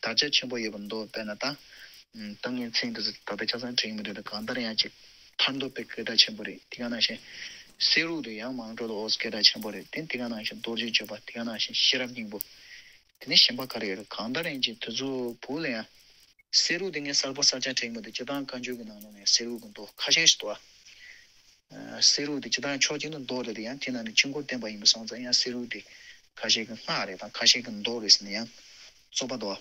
དར་ཁྱབ་ཆེན་པོ་ཡོད་པ་མདོ་དཔེར་ན་ད་ད་ངས་མཚན་དེ་ཚོ་ད་ལྟ་ཆ་ཚང་དྲན་གྱི་མི་འདུག་ད་གང་ལྟར་ཡང་ཅིག་ཐར་མདོ་དཔེ་སྐད་གྲགས་ཆེན་པོ་རེད། དེ་ག་ནང་བཞིན་གསེར་འོད་དེ་ཡང་མང་འགྲོ་ལ་འོ་སྐད་གྲགས་ཆེན་པོ་རེད། དེ་དེ་ག་ནང་བཞིན་རྡོ་རྗེ་གཅིག་པ་དེ་ག་ནང་བཞིན་ཤེས་རབ་སྙིང་པོ། དེ་ནས་གཞན་པ་ག་རེ་ཡོད་རེད། གང་ལྟར་ཡིན་གྱི་དེ་ཚོ་བོད་ལ་ཡང་། གསེར་འོད་དེ་ངས་གསར་པ་གསར་རྐྱང་དྲན་གྱི་མི་འདུག་སྤྱིར་བཏང་བཀའ་འགྱུར་གྱི་ནང་ལོགས་ནས་གསེར་འོད་ཀྱི་མདོ་ཁ་ཤས་ཤིག་འདུག་ཨ། གསེར་འོད་དེ་སྤྱིར་བཏང་ཕྱོགས་གཅིག་ནས་མདོ་རེད་དེ་ཡང་དེ་ནང་ནས་ཆོས་འཁོར་བསྟན་པ་ཡིན་པ་སོང་ཙང་ཡང་གསེར་འོད་དེ་ཁ་ཤས་ཀྱི་སྔགས་རེད་དང་ཁ་ཤས་ཀྱི་མདོ་རེད་ཟེར་ནས་ཡང་རྩོད་པ་འདུག་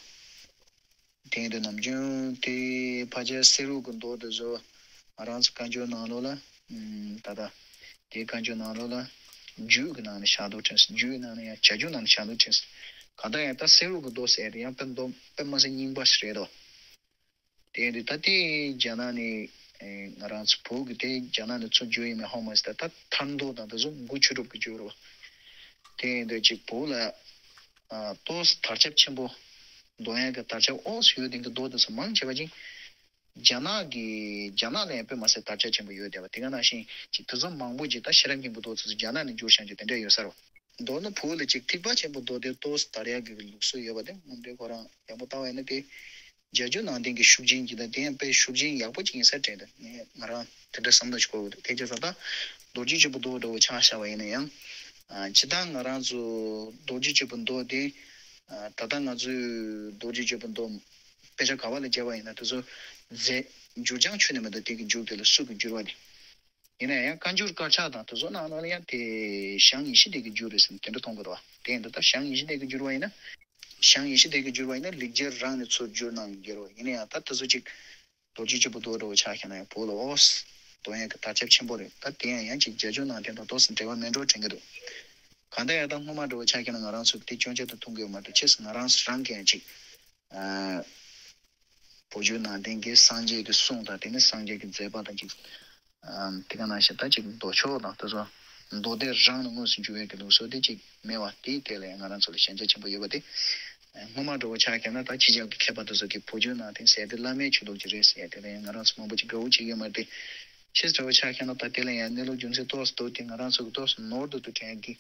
དེ་ཡིན་དུས་ནམ་རྒྱུན་དེ་ཕལ་ཆེར་གསེར་འོད་ཀྱི་མདོ་དེ་ཚོ་ང་རང་ཚོ་བཀའ་འགྱུར་ནང་ལོགས་ལ་ད་ལྟ་དེའི་བཀའ་འགྱུར་ནང་ལོགས་ལ་རྒྱུད་ཀྱི་ནང་ནས་བཞག་འདུག་དྲན་སོང་། རྒྱུད་ཀྱི་ནང་ནས་ཡང་བྱ་རྒྱུད་ནང་ནས་བཞག་འདུག་དྲན་སོང་། གང་ལྟར་ཡང་ད་གསེར་འོད་ཀྱི་མདོ་ཟེར་དེ་ཡང་དཔེ་མདོ་དཔེ་མ་སྲིད་རྙིང་པ་ཞིག་རེད་དོ། དེ་ཡིན་དུས་ད་ལྟའི་རྒྱ་ནག་ནས་ང་རང་ཚོ་བོད་ཀྱི་དེ་རྒྱ་ནག་ནས་ཚུར་བསྒྱུར་ཡིན་མིན་ཧ་མ་ཟེར། ད་ཐར་མདོ་དང་དེ་ཚོ་མགོ་ཆོས་གྲུབ་ཀྱིས་བསྒྱུར་བ། དེ་ཡིན་དུས་ཅིག་བོད་ལ་ཏོག་ཙམ་དར་ཁྱབ་ཆེན་པོ་འདོན་ཡག་གི་དར་ཁྱབ་ཨོ་ཙམ་ཡོད་དེ་གི་མདོ་དེ་ཚོ་མང་ཆེ་བ་ཅིག་རྒྱ་ནག་གི་རྒྱ་ནག་ལ་ཡང་དཔེ་མ་སྲིད་དར་ཁྱབ་ཆེན་པོ་ཡོད་བསྡད་པ་དེ་ག་ནང་བཞིན་ཅིག་དེ་ཚོ་མང་པོ་ཅིག་ད་ཤེས་རབ་སྙིང་པོ་མདོ་དེ་ཚོ་རྒྱ་ནག་ནས་བསྒྱུར་བཞག་རྒྱུ་དེ་འདྲ་ཡོད་ས་རེད། མདོར་ན་བོད་ལ་ཅིག་ཐེག་པ་ཆེན་པོ་མདོ་སྡེ་ཏོག་ཙམ་དར་ཡག་གི་ལུགས་སྲོལ་ཡོད་པ་དེ་དངོས་འབྲེལ་ཁོ་རང་ཡག་པོ་ལྟ་བ་ཡིན་ན་དེ་རྒྱ་བརྒྱུད་ནང་བསྟན་གྱི་ཤུགས་རྐྱེན་གྱིས་དང་དེ་ཡང་དཔེ་ཤུགས་རྐྱེན་ཡག་པོ་ཅིག་ཡིན་ས་དྲན་འདུག་ངས་ང་རང་དེ་འདྲ་བསམ་བློ་ཞིག་འཁོར་གྱི་འདུག་དེ་བྱས་ཙང་ད་རྡོ་རྗེ་གཅིག་པུ་མདོ་འདྲ་བོ་ཆ་བཞག་པ་ཡིན་ན་ཡང་། ཨ་སྤྱིར་བཏང་ང་རང་ཚོ་རྡོ་རྗེ་གཅིག་པུ་མདོ་དེ་ཨ་ད་ལྟ་ང་ཚོས་རྡོ་རྗེ་གཅིག་པུ་མདོ་དཔེ་ཆ་ག་པ་ལ་མཇལ་བ་ཡིན་ན་དེ་ཚོ་རྫས་འགྱུར་བྱང་ཆུབ་ནས་མི་འདུག་དེ་གི་འགྱུར་དེ་ལ་སུ་གི་འགྱུར་བ་དེ། ཡིན་ན་ཡང་བཀའ་འགྱུར་དཀར་ཆག་དང་དེ་ཚོ་ནང་ནང་ལ་ཡང་དེ་ཞང་ཡེ་ཤེས་སྡེ་གི་འགྱུར་རེད་ཟེར་ནས་དེ་འདྲ་མཐོང་གི་འདུག་བ། དེ་ཡིན་དུས་ད་ཞང་ཡེ་ཤེས་སྡེ་གི་འགྱུར་བ་ཡིན་ན། ཞང་ཡེ་ཤེས་སྡེ་གི་འགྱུར་བ་ཡིན་ན་ལེགས་སྦྱར་རང་ནས་ཚུར་བསྒྱུར་གནང་གི་འགྱུར་བ་ཡིན་ན་ཡང་ད་དེ་ཚོ་ཅིག་རྡོ་རྗེ་གཅིག་པུ་མདོ་འདྲ་བོ་ཆ་བཞག་ན་ཡང་བོད་ལ་ཨོ་ཙམ་འདོན་ཡག་གི་དར་ཁྱབ་ཆེན་པོ་རེད། ད་དེ་ཡང་ཡང་ཅིག་རྒྱ་ཆོས་ནང་བསྟན་དང་ཏོག་ཙམ་འབྲེལ་བ་མེད་འགྲོ་དྲན་གི་འདུག་གང་ལྟར་ཡང་ད་སྔོན་མ་འདྲ་བོ་ཆ་བཞག་ན་ང་རང་ཚོ་དེ་སྐྱོན་ཆ་དང་མཐོང་གི་ཡོད་མ་རེད། ཕྱིས་སུ་ང་རང་རང་གིས་ཡང་ཅིག་ཨ་བོད་བརྒྱུད་ནང་བསྟན་གྱི་སངས་རྒྱས་ཀྱི་གསུང་དང་དེ་ནི་སངས་རྒྱས་ཀྱི་མཛད་པ་དང་ཅིག་ཨ་དེ་ག་ནང་བཞིན་ད་ཅིག་མདོ་ཕྱོགས་དང་དེ་ཚོ་ མདོ་སྡེ་རང་ལ་དངོས་སུ་འགྱུར་བའི་གི་ལུགས་སྲོལ་དེ་ཅིག་མེད་པ་དེའི་ཐད་ལ་ཡང་ང་རང་ཚོ་ལ་ཞན་ཆ་ཆེན་པོ་ཡོད་པ་དེ། སྔོན་མ་འདྲ་བོ་ཆ་བཞག་ན་ད་ཕྱི་རྒྱལ་གྱི་མཁས་པ་དེ་ཚོ་གིས་བོད་བརྒྱུད་ནང་བསྟན་ཟེར་དེ་བླ་མའི་ཆོས་ལུགས་ཅིག་རེད་ཟེར་དེ་ལ་ཡང་ང་རང་ཚོ་མང་པོ་ཅིག་དགའ་བོ་བྱེད་ཀྱི་ཡོད་མ་རེད་དེ། ཕྱིས་འདྲ་བོ་ཆ་བཞག་ན་ད་དེ་ལ་ཡང་གནས་ལུགས་རྒྱུ་མཚན་ཏོག་ཙམ་འདུག་དེ་ང་རང་ཚོ་གིས་ཏོག་ཙམ་ནོར་འདུག་འདུག་དྲན་གི།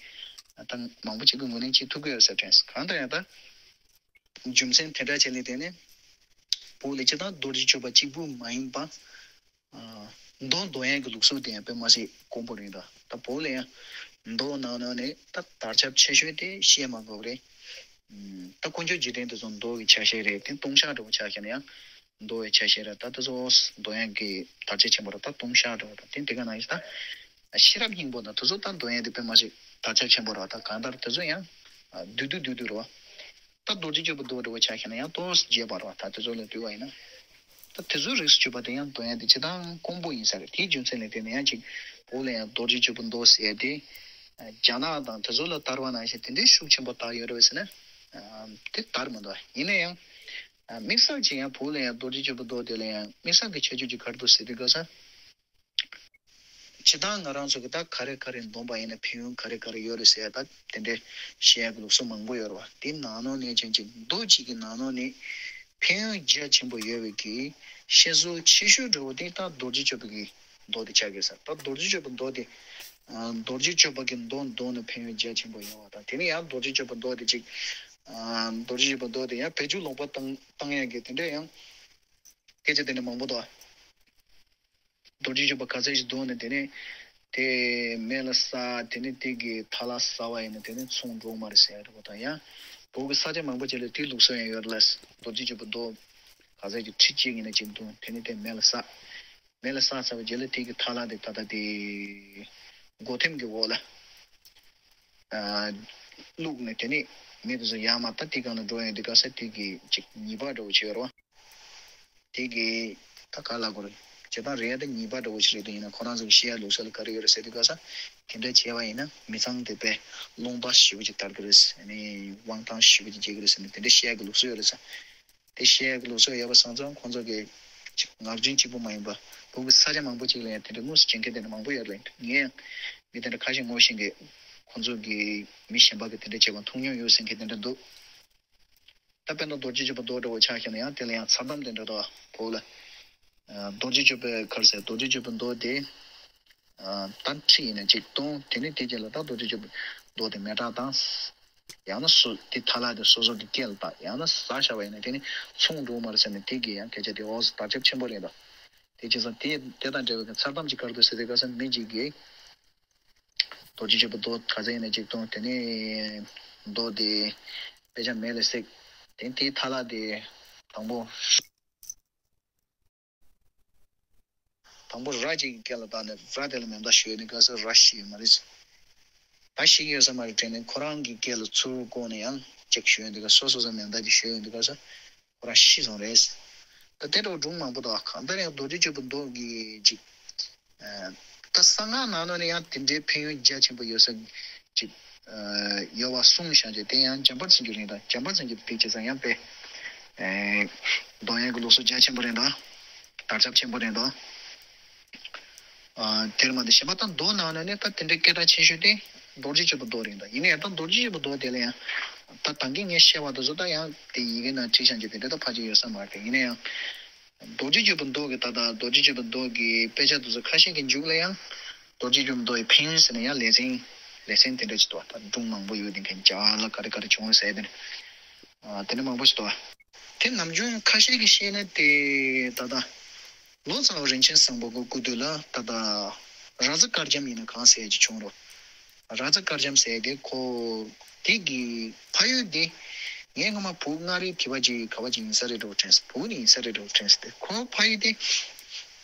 ད་མང་པོ་ཅིག་གིས་ངོས་ལེན་བྱེད་ཐུབ་ཀྱི་ཡོད་ཟེར་དྲན། གང་ལྟར་ཡང་ད་རྒྱུ་མཚན་དེ་འདྲ་བྱས་ལས་དེ་ནས་བོད་ལ་སྤྱིར་བཏང་རྡོ་རྗེ་གཅོད་པ་གཅིག་པུ་མ་ཡིན་པ། མདོ་འདོན་ཡས་ཀྱི་ལུགས་སྲོལ་དེ་ཡང་དཔེ་མ་སྲིད་དཀོན་པོ་རེད་ད། ད་བོད་ལ་ཡང་མདོ་ནང་ནང་ནས་ད་དར་ཁྱབ་ཆེ་ཤོས་དེ་བཤད་མ་དགོས་པ་རེད། ད་དཀོན་མཆོག་འཇིག་རྟེན་དེ་ཚོ་མདོ་གི་ཆ་ཤས་རེད་དེ། ལྟུང་བཤགས་འདྲ་བོ་ཆ་བཞག་ན་ཡང་མདོ་བའི་ཆ་ཤས་རེད། ད་དེ་ཚོ་འདོན་ཡས་ཀྱི་དར་ཆ་ཆེན་པོ་རེད། ད་ལྟུང་བཤགས་འདྲ་བོ་ད་དེ་དེ་ག་ནང་བཞིན་ད་ཤེས་རབ་སྙིང་པོ་དང་དེ་ཚོ་ད་འདོན་ཡས་དེ་དཔེ་མ་སྲིད་དར་ཆ་ཆེན་པོ་རེད། ད་གང་ལྟར་དེ་ཚོ་ཡང་བསྡུས་བསྡུས་བསྡུས་བསྡུས་རེད་བ། ད་རྡོ་རྗེ་གཅོད་པའི་མདོ་འདྲ་བོ་ཆ་བཞག་ན་ཡང་ཏོག་ཙམ་རྒྱས་པ་རེད་བ། ད་དེ་ཚོ་ལ་བསྡུས་པ་ཡིན་ན། ད་དེ་ཚོའི་རིགས་སུ་གྱུར་པ་དེ་ཡང་འདོན་ཡས་དེ་སྤྱིར་བཏང་དཀོན་པོ་ཡིན་ས་རེད། དེའི་རྒྱུ་མཚན་ལས་དེ་ནས་ཡང་ཅིག་བོད་ལ་ཡང་རྡོ་རྗེ་གཅོད་པའི་མདོ་ཟེར་ཡས་དེ་རྒྱ་ནག་དང་དེ་ཚོ་ལ་དར་བ་ནང་བཞིན་དེ་འདྲའི་ཤུགས་ཆེན་པོ་དར་ཡོད་རེད་ཟེར་ན་དེ་དར་མི་འདུག་ཡིན་ན་ཡང་དམིགས་བསལ་གྱིས་ཡང་བོད་ལ་ཡང་རྡོ་རྗེ་གཅོད་པའི་མདོ་དེ་ལ་ཡང་དམིགས་བསལ་གྱི་ཁྱད་ཆོས་ཅིག་ག་རེ་འདུག་ཟེར་དུས་སྐབས་སུ། སྤྱིར་བཏང་ང་རང་ཚོ་གིས་ད་ག་རེ་ག་རེ་འདོན་པ་ཡིན་ན་ཕན་ཡོན་ག་རེ་ག་རེ་ཡོད་རེད་ཟེར་ཡ་ད་དེ་འདྲའི་བཤད་ཡ་གི་ལུགས་སྲོལ་མང་པོ་ཡོད་རེད་བ། དེ་ནང་ནང་ནས་ཅན་གྱི་མདོ་གཅིག་གི་ནང་ནང་ནས་ཕན་ཡོན་རྒྱ་ཆེན་པོ་ཡོད་པའི་གི་བཤད་སྲོལ་ཆེ་ཤོས་འདྲ་བོ་དེ་ད་རྡོ་རྗེ་གཅོད་པའི་གི་མདོ་དེ་ཆགས་ཀྱི་ས། ད་རྡོ་རྗེ་གཅོད་པའི་མདོ་དེ་རྡོ་རྗེ་གཅོད་པ་གི་མདོ་འདོན་ན་ཕན་ཡོན་རྒྱ་ཆེན་པོ་ཡོད་བ། ད་དེ་ནས་ཡང་རྡོ་རྗེ་གཅོད་པའི་མདོ་དེ་ཅིག་རྡོ་རྗེ་གཅོད་པའི་མདོ་དེ་ཡང་བེད་སྤྱོད་ལོག་པ་བཏང་བཏང་ཡ་གི་དེ་འདྲ་ཡང་སྐད་ཆ་དེ་འདྲ་མང་པོ་འདུག་རྡོ་རྗེ་གཅོད་པ་ག་ཚད་ཞིག་འདོན་ནས་དེ་ནས་དེ་མེ་ལ་ས་དེ་ནས་དེ་གི་ཐལ་བ་ཟ་བ་ཡིན་ན་དེ་ནས་མཚུངས་འགྲོ་མ་རེད་ཟེར་ཡ་འདྲ་པོ་དང་། ཡང་བོད་ཀྱི་ས་ཆ་མང་པོ་ཅིག་ལ་དེའི་ལུགས་སྲོལ་ཡང་ཡོད་རེད་ལ། རྡོ་རྗེ་གཅོད་པ་མདོ་ག་ཚད་ཀྱི་ཁྲི་གཅིག་ཡིན་ན་གཅིག་འདོན། དེ་ནས་དེ་མེ་ལ་ས། མེ་ལ་ས་ཚར་བའི་རྗེས་ལ་དེ་གི་ཐལ་བ་དེ་ད་ལྟ་དེ་སྒོ་ཐེམ་གྱི་འོག་ལ་བླུགས་ནས་དེ་ནས་མེ་དེ་ཚོ་ཡར་མར་ད་དེ་སྒང་ལ་འགྲོ་ཡོང་དུས་སྐབས་སུ་དེ་གི་ཅིག་ཉེས་པ་འདྲ་བོ་ཅིག་ཡོད་རེད་བ། དེ་གི་ད་ག་ལ་གོ་རེད། བྱེད་སྟངས་རེད་ད་ཉེས་པ་འདྲ་བོ་ཞིག་རེད་དེ། ཡིན་ན་ཁོ་རང་ཚོ་གི་བཤད་ཡ་ལུགས་སྲོལ་ལ་ག་རེ་ཡོད་རེད་ཟེར་དུས་སྐབས་སུ་དེ་འདྲ་བྱས་པ་ཡིན་ན་མི་ཚང་དེ་དཔེ་རླུང་རྟ་ཞེ་པོ་ཅིག་དར་གི་རེད། ཨ་ནི་དབང་ཐང་ཞེ་པོ་ཅིག་རྒྱས་གི་རེད་ཟེར་ནས་དེ་འདྲ་བཤད་ཡ་གི་ལུགས་སྲོལ་ཡོད་རེད་ཟེར། དེ་བཤད་ཡ་གི་ལུགས་སྲོལ་ཡོད་པ་སོང་ཙང་ཁོང་ཚོ་གི་ཅིག་ངག་རྒྱུན་གཅིག་པུ་མ་ཡིན་པ་བོད་ཀྱི་ས་ཆ་མང་པོ་ཅིག་ལ་ཡང་དེ་འདྲ་དངོས་སུ་བྱེད་མཁན་དེ་འདྲ་མང་པོ་ཡོད་རེད། ངས་ཡང་མི་དེ་འདྲ་ཁ་ཤས་ངོ་ཤེས་མཁན་ཁོང་ཚོ་གི་མི་གཞན་པ་གི་དེ་འདྲ་བྱས་པ་མཐོང་མྱོང་ཡོད་ཟེར་མཁན་དེ་འདྲ་འདུག་ད་དཔེར་ན་རྡོ་རྗེ་གཅོད་པ་མདོ་འདྲ་བོ་ཆ་བཞག་ན་ཡང་དེ་ལ་ཡང་མཚར་གཏམ་དེ་འདྲ་འདུག་བོད་ལ། རྡོ་རྗེ་གཅོད་པའི་གར་ཟེར་རྡོ་རྗེ་གཅོད་པའི་མདོ་དེ། ད་ཁྲི་ཡིན་ན་གཅིག་གཏོང་། དེ་ནས་དེ་རྗེས་ལ་ད་རྡོ་རྗེ་གཅོད་པའི་མདོ་དེ་མེ་སྲེག་བཏང་། ཡང་ན་སོ་དེ་ཐལ་བ་དེ་སོ་སོ་གི་སྐེ་ལ་བཏགས། ཡང་ན་ཟ་བཞག་པ་ཡིན་ན་དེ་ནི་མཚུངས་འགྲོ་མ་རེད་ཟེར་ནས་དེ་གི་ཡང་སྐད་ཆ་དེ་འོ་དར་ཁྱབ་ཆེན་པོ་རེད་འདུག་དེ་བྱས་ཙང་དེ་དེ་དང་འབྲེལ་བའི་མཚར་གཏམ་ཅིག་ག་རེ་འདུག་ཟེར་དུས་སྐབས་སུ་མི་གཅིག་གིས་རྡོ་རྗེ་གཅོད་པའི་མདོ་ག་ཚད་ཡིན་ན་གཅིག་གཏོང་། དེ་ནས་མདོ་དེ་དཔེ་ཆ་མེ་ལ་བསྲེགས། དེ་དེའི་ཐལ་བ་དེ་དང་པོ། དང་པོ་ར་གཅིག་གི་སྐེ་ལ་བཏགས་ནས་ར་དེ་ལ་མེ་མདའ་གཞུས་ནས་ག་ས་ར་ཤི་ཡོད་མ་རེད། ད་ཤི་གི་ཡོད་ས་མ་རེད་དྲན་ནས་ཁོ་རང་གི་སྐེ་ལ་ཚུར་བཀོག་ནས་ཡང་གཅིག་གཞུས་འདུག་ག་སོ་སོ་སོ་མེ་མདའ་གཅིག་གཞུས་ཡོང་དུས་ག་ས་ཁོ་རང་ཤི་སོང་རེད། ད་དེ་འདྲ་བོ་སྒྲུང་མང་པོ་འདུག་གང་ལྟར་ཡང་རྡོ་རྗེ་གཅོད་པའི་མདོ་གི་ཅིག་ད་གསང་སྔགས་ནང་ནང་ནས་ཡང་དེ་འདྲའི་ཕན་ཡོན་རྒྱ་ཆེན་པོ་ཡོད་ས་ཅིག་ཡོད་པ་གསུངས་བཞག་རྗེས་དེ་ཡང་འཇམ་དཔལ་མཚན་བརྒྱུད་རེད། ད་འཇམ་དཔལ་མཚན་བརྒྱུད་དེ་བྱས་ཙང་ཡང་དཔེ་འདོན་ཡག་གི་ལུགས་སྲོལ་རྒྱ་ཆེན་པོ་རེད། ད་དར་ཁྱབ་ཆེན་པོ་རེད། ད་དེར་མ་ཟད་གཞན་པ་ད་མདོ་ནང་ནས་ནི་ད་དེ་འདྲའི་སྐད་གྲགས་ཆེ་ཤོས་དེ་རྡོ་རྗེ་གཅོད་པའི་མདོ་རེད། ད་ཡིན་ན་ཡང་ད་རྡོ་རྗེ་གཅོད་པའི་མདོ་དེ་ལ་ཡང་ད་ད་གིན་ངས་བཤད་པ་དེ་ཚོ་ད་ཡང་དེ་ཡི་གེ་ནང་བྲིས་བཞག་རྗེས་དེ་འདྲ་ད་ཕལ་ཆེར་ཡོད་ས་མ་རེད། ཡིན་ན་ཡང་རྡོ་རྗེ་གཅོད་པའི་མདོ་གི་ད་ལྟ་རྡོ་རྗེ་གཅོད་པའི་མདོ་གི་དཔེ་ཆ་དེ་ཚོ་ཁ་ཤས་ཀྱི་མཇུག་ལ་ཡང་རྡོ་རྗེ་གཅོད་པའི་མདོ་ཡི་ཕན་ཡོན་ཟེར་ནས་ཡང་ལེ་ཚན་ལེ་ཚན་དེ་འདྲ་ཅིག་འདུག་ད་སྒྲུང་མང་པོ་ཡོད་དེ་མཁན་རྒྱ་གར་ལ་ག་རེ་ག་རེ་བྱུང་ཟེར་དེ་འདྲ་དེ་འདྲ་མང་པོ་ཞིག་འདུག་དེ་ནམ་རྒྱུན་ཁ་ཤས་ཀྱིས་བཤད་ན་དེ་ད་ལྟ་ལོ་ཙཱ་བ་རིན་ཆེན་བཟང་པོ་གི་སྐུ་དུས་ལ་ད་ལྟ་ར་ཛ་དཀར་རྒྱམ་ཡིན་ན་གང་ཟེར་གྱི་བྱུང་རོགས། ར་ཛ་དཀར་རྒྱམ་ཟེར་དེ་ཁོ་དེ་གི་ཕ་ཡུལ་དེ་ངས་སྔ་མ་བུ་མངའ་རིས་དེ་བ་ཅིག་ག་བ་ཅིག་ཡིན་ས་རེད་འགྲོ་དྲན། བུ་ནི་ཡིན་ས་རེད་འགྲོ་དྲན་ཟེར་ཏེ་ཁོ་ཕ་ཡུལ་དེ་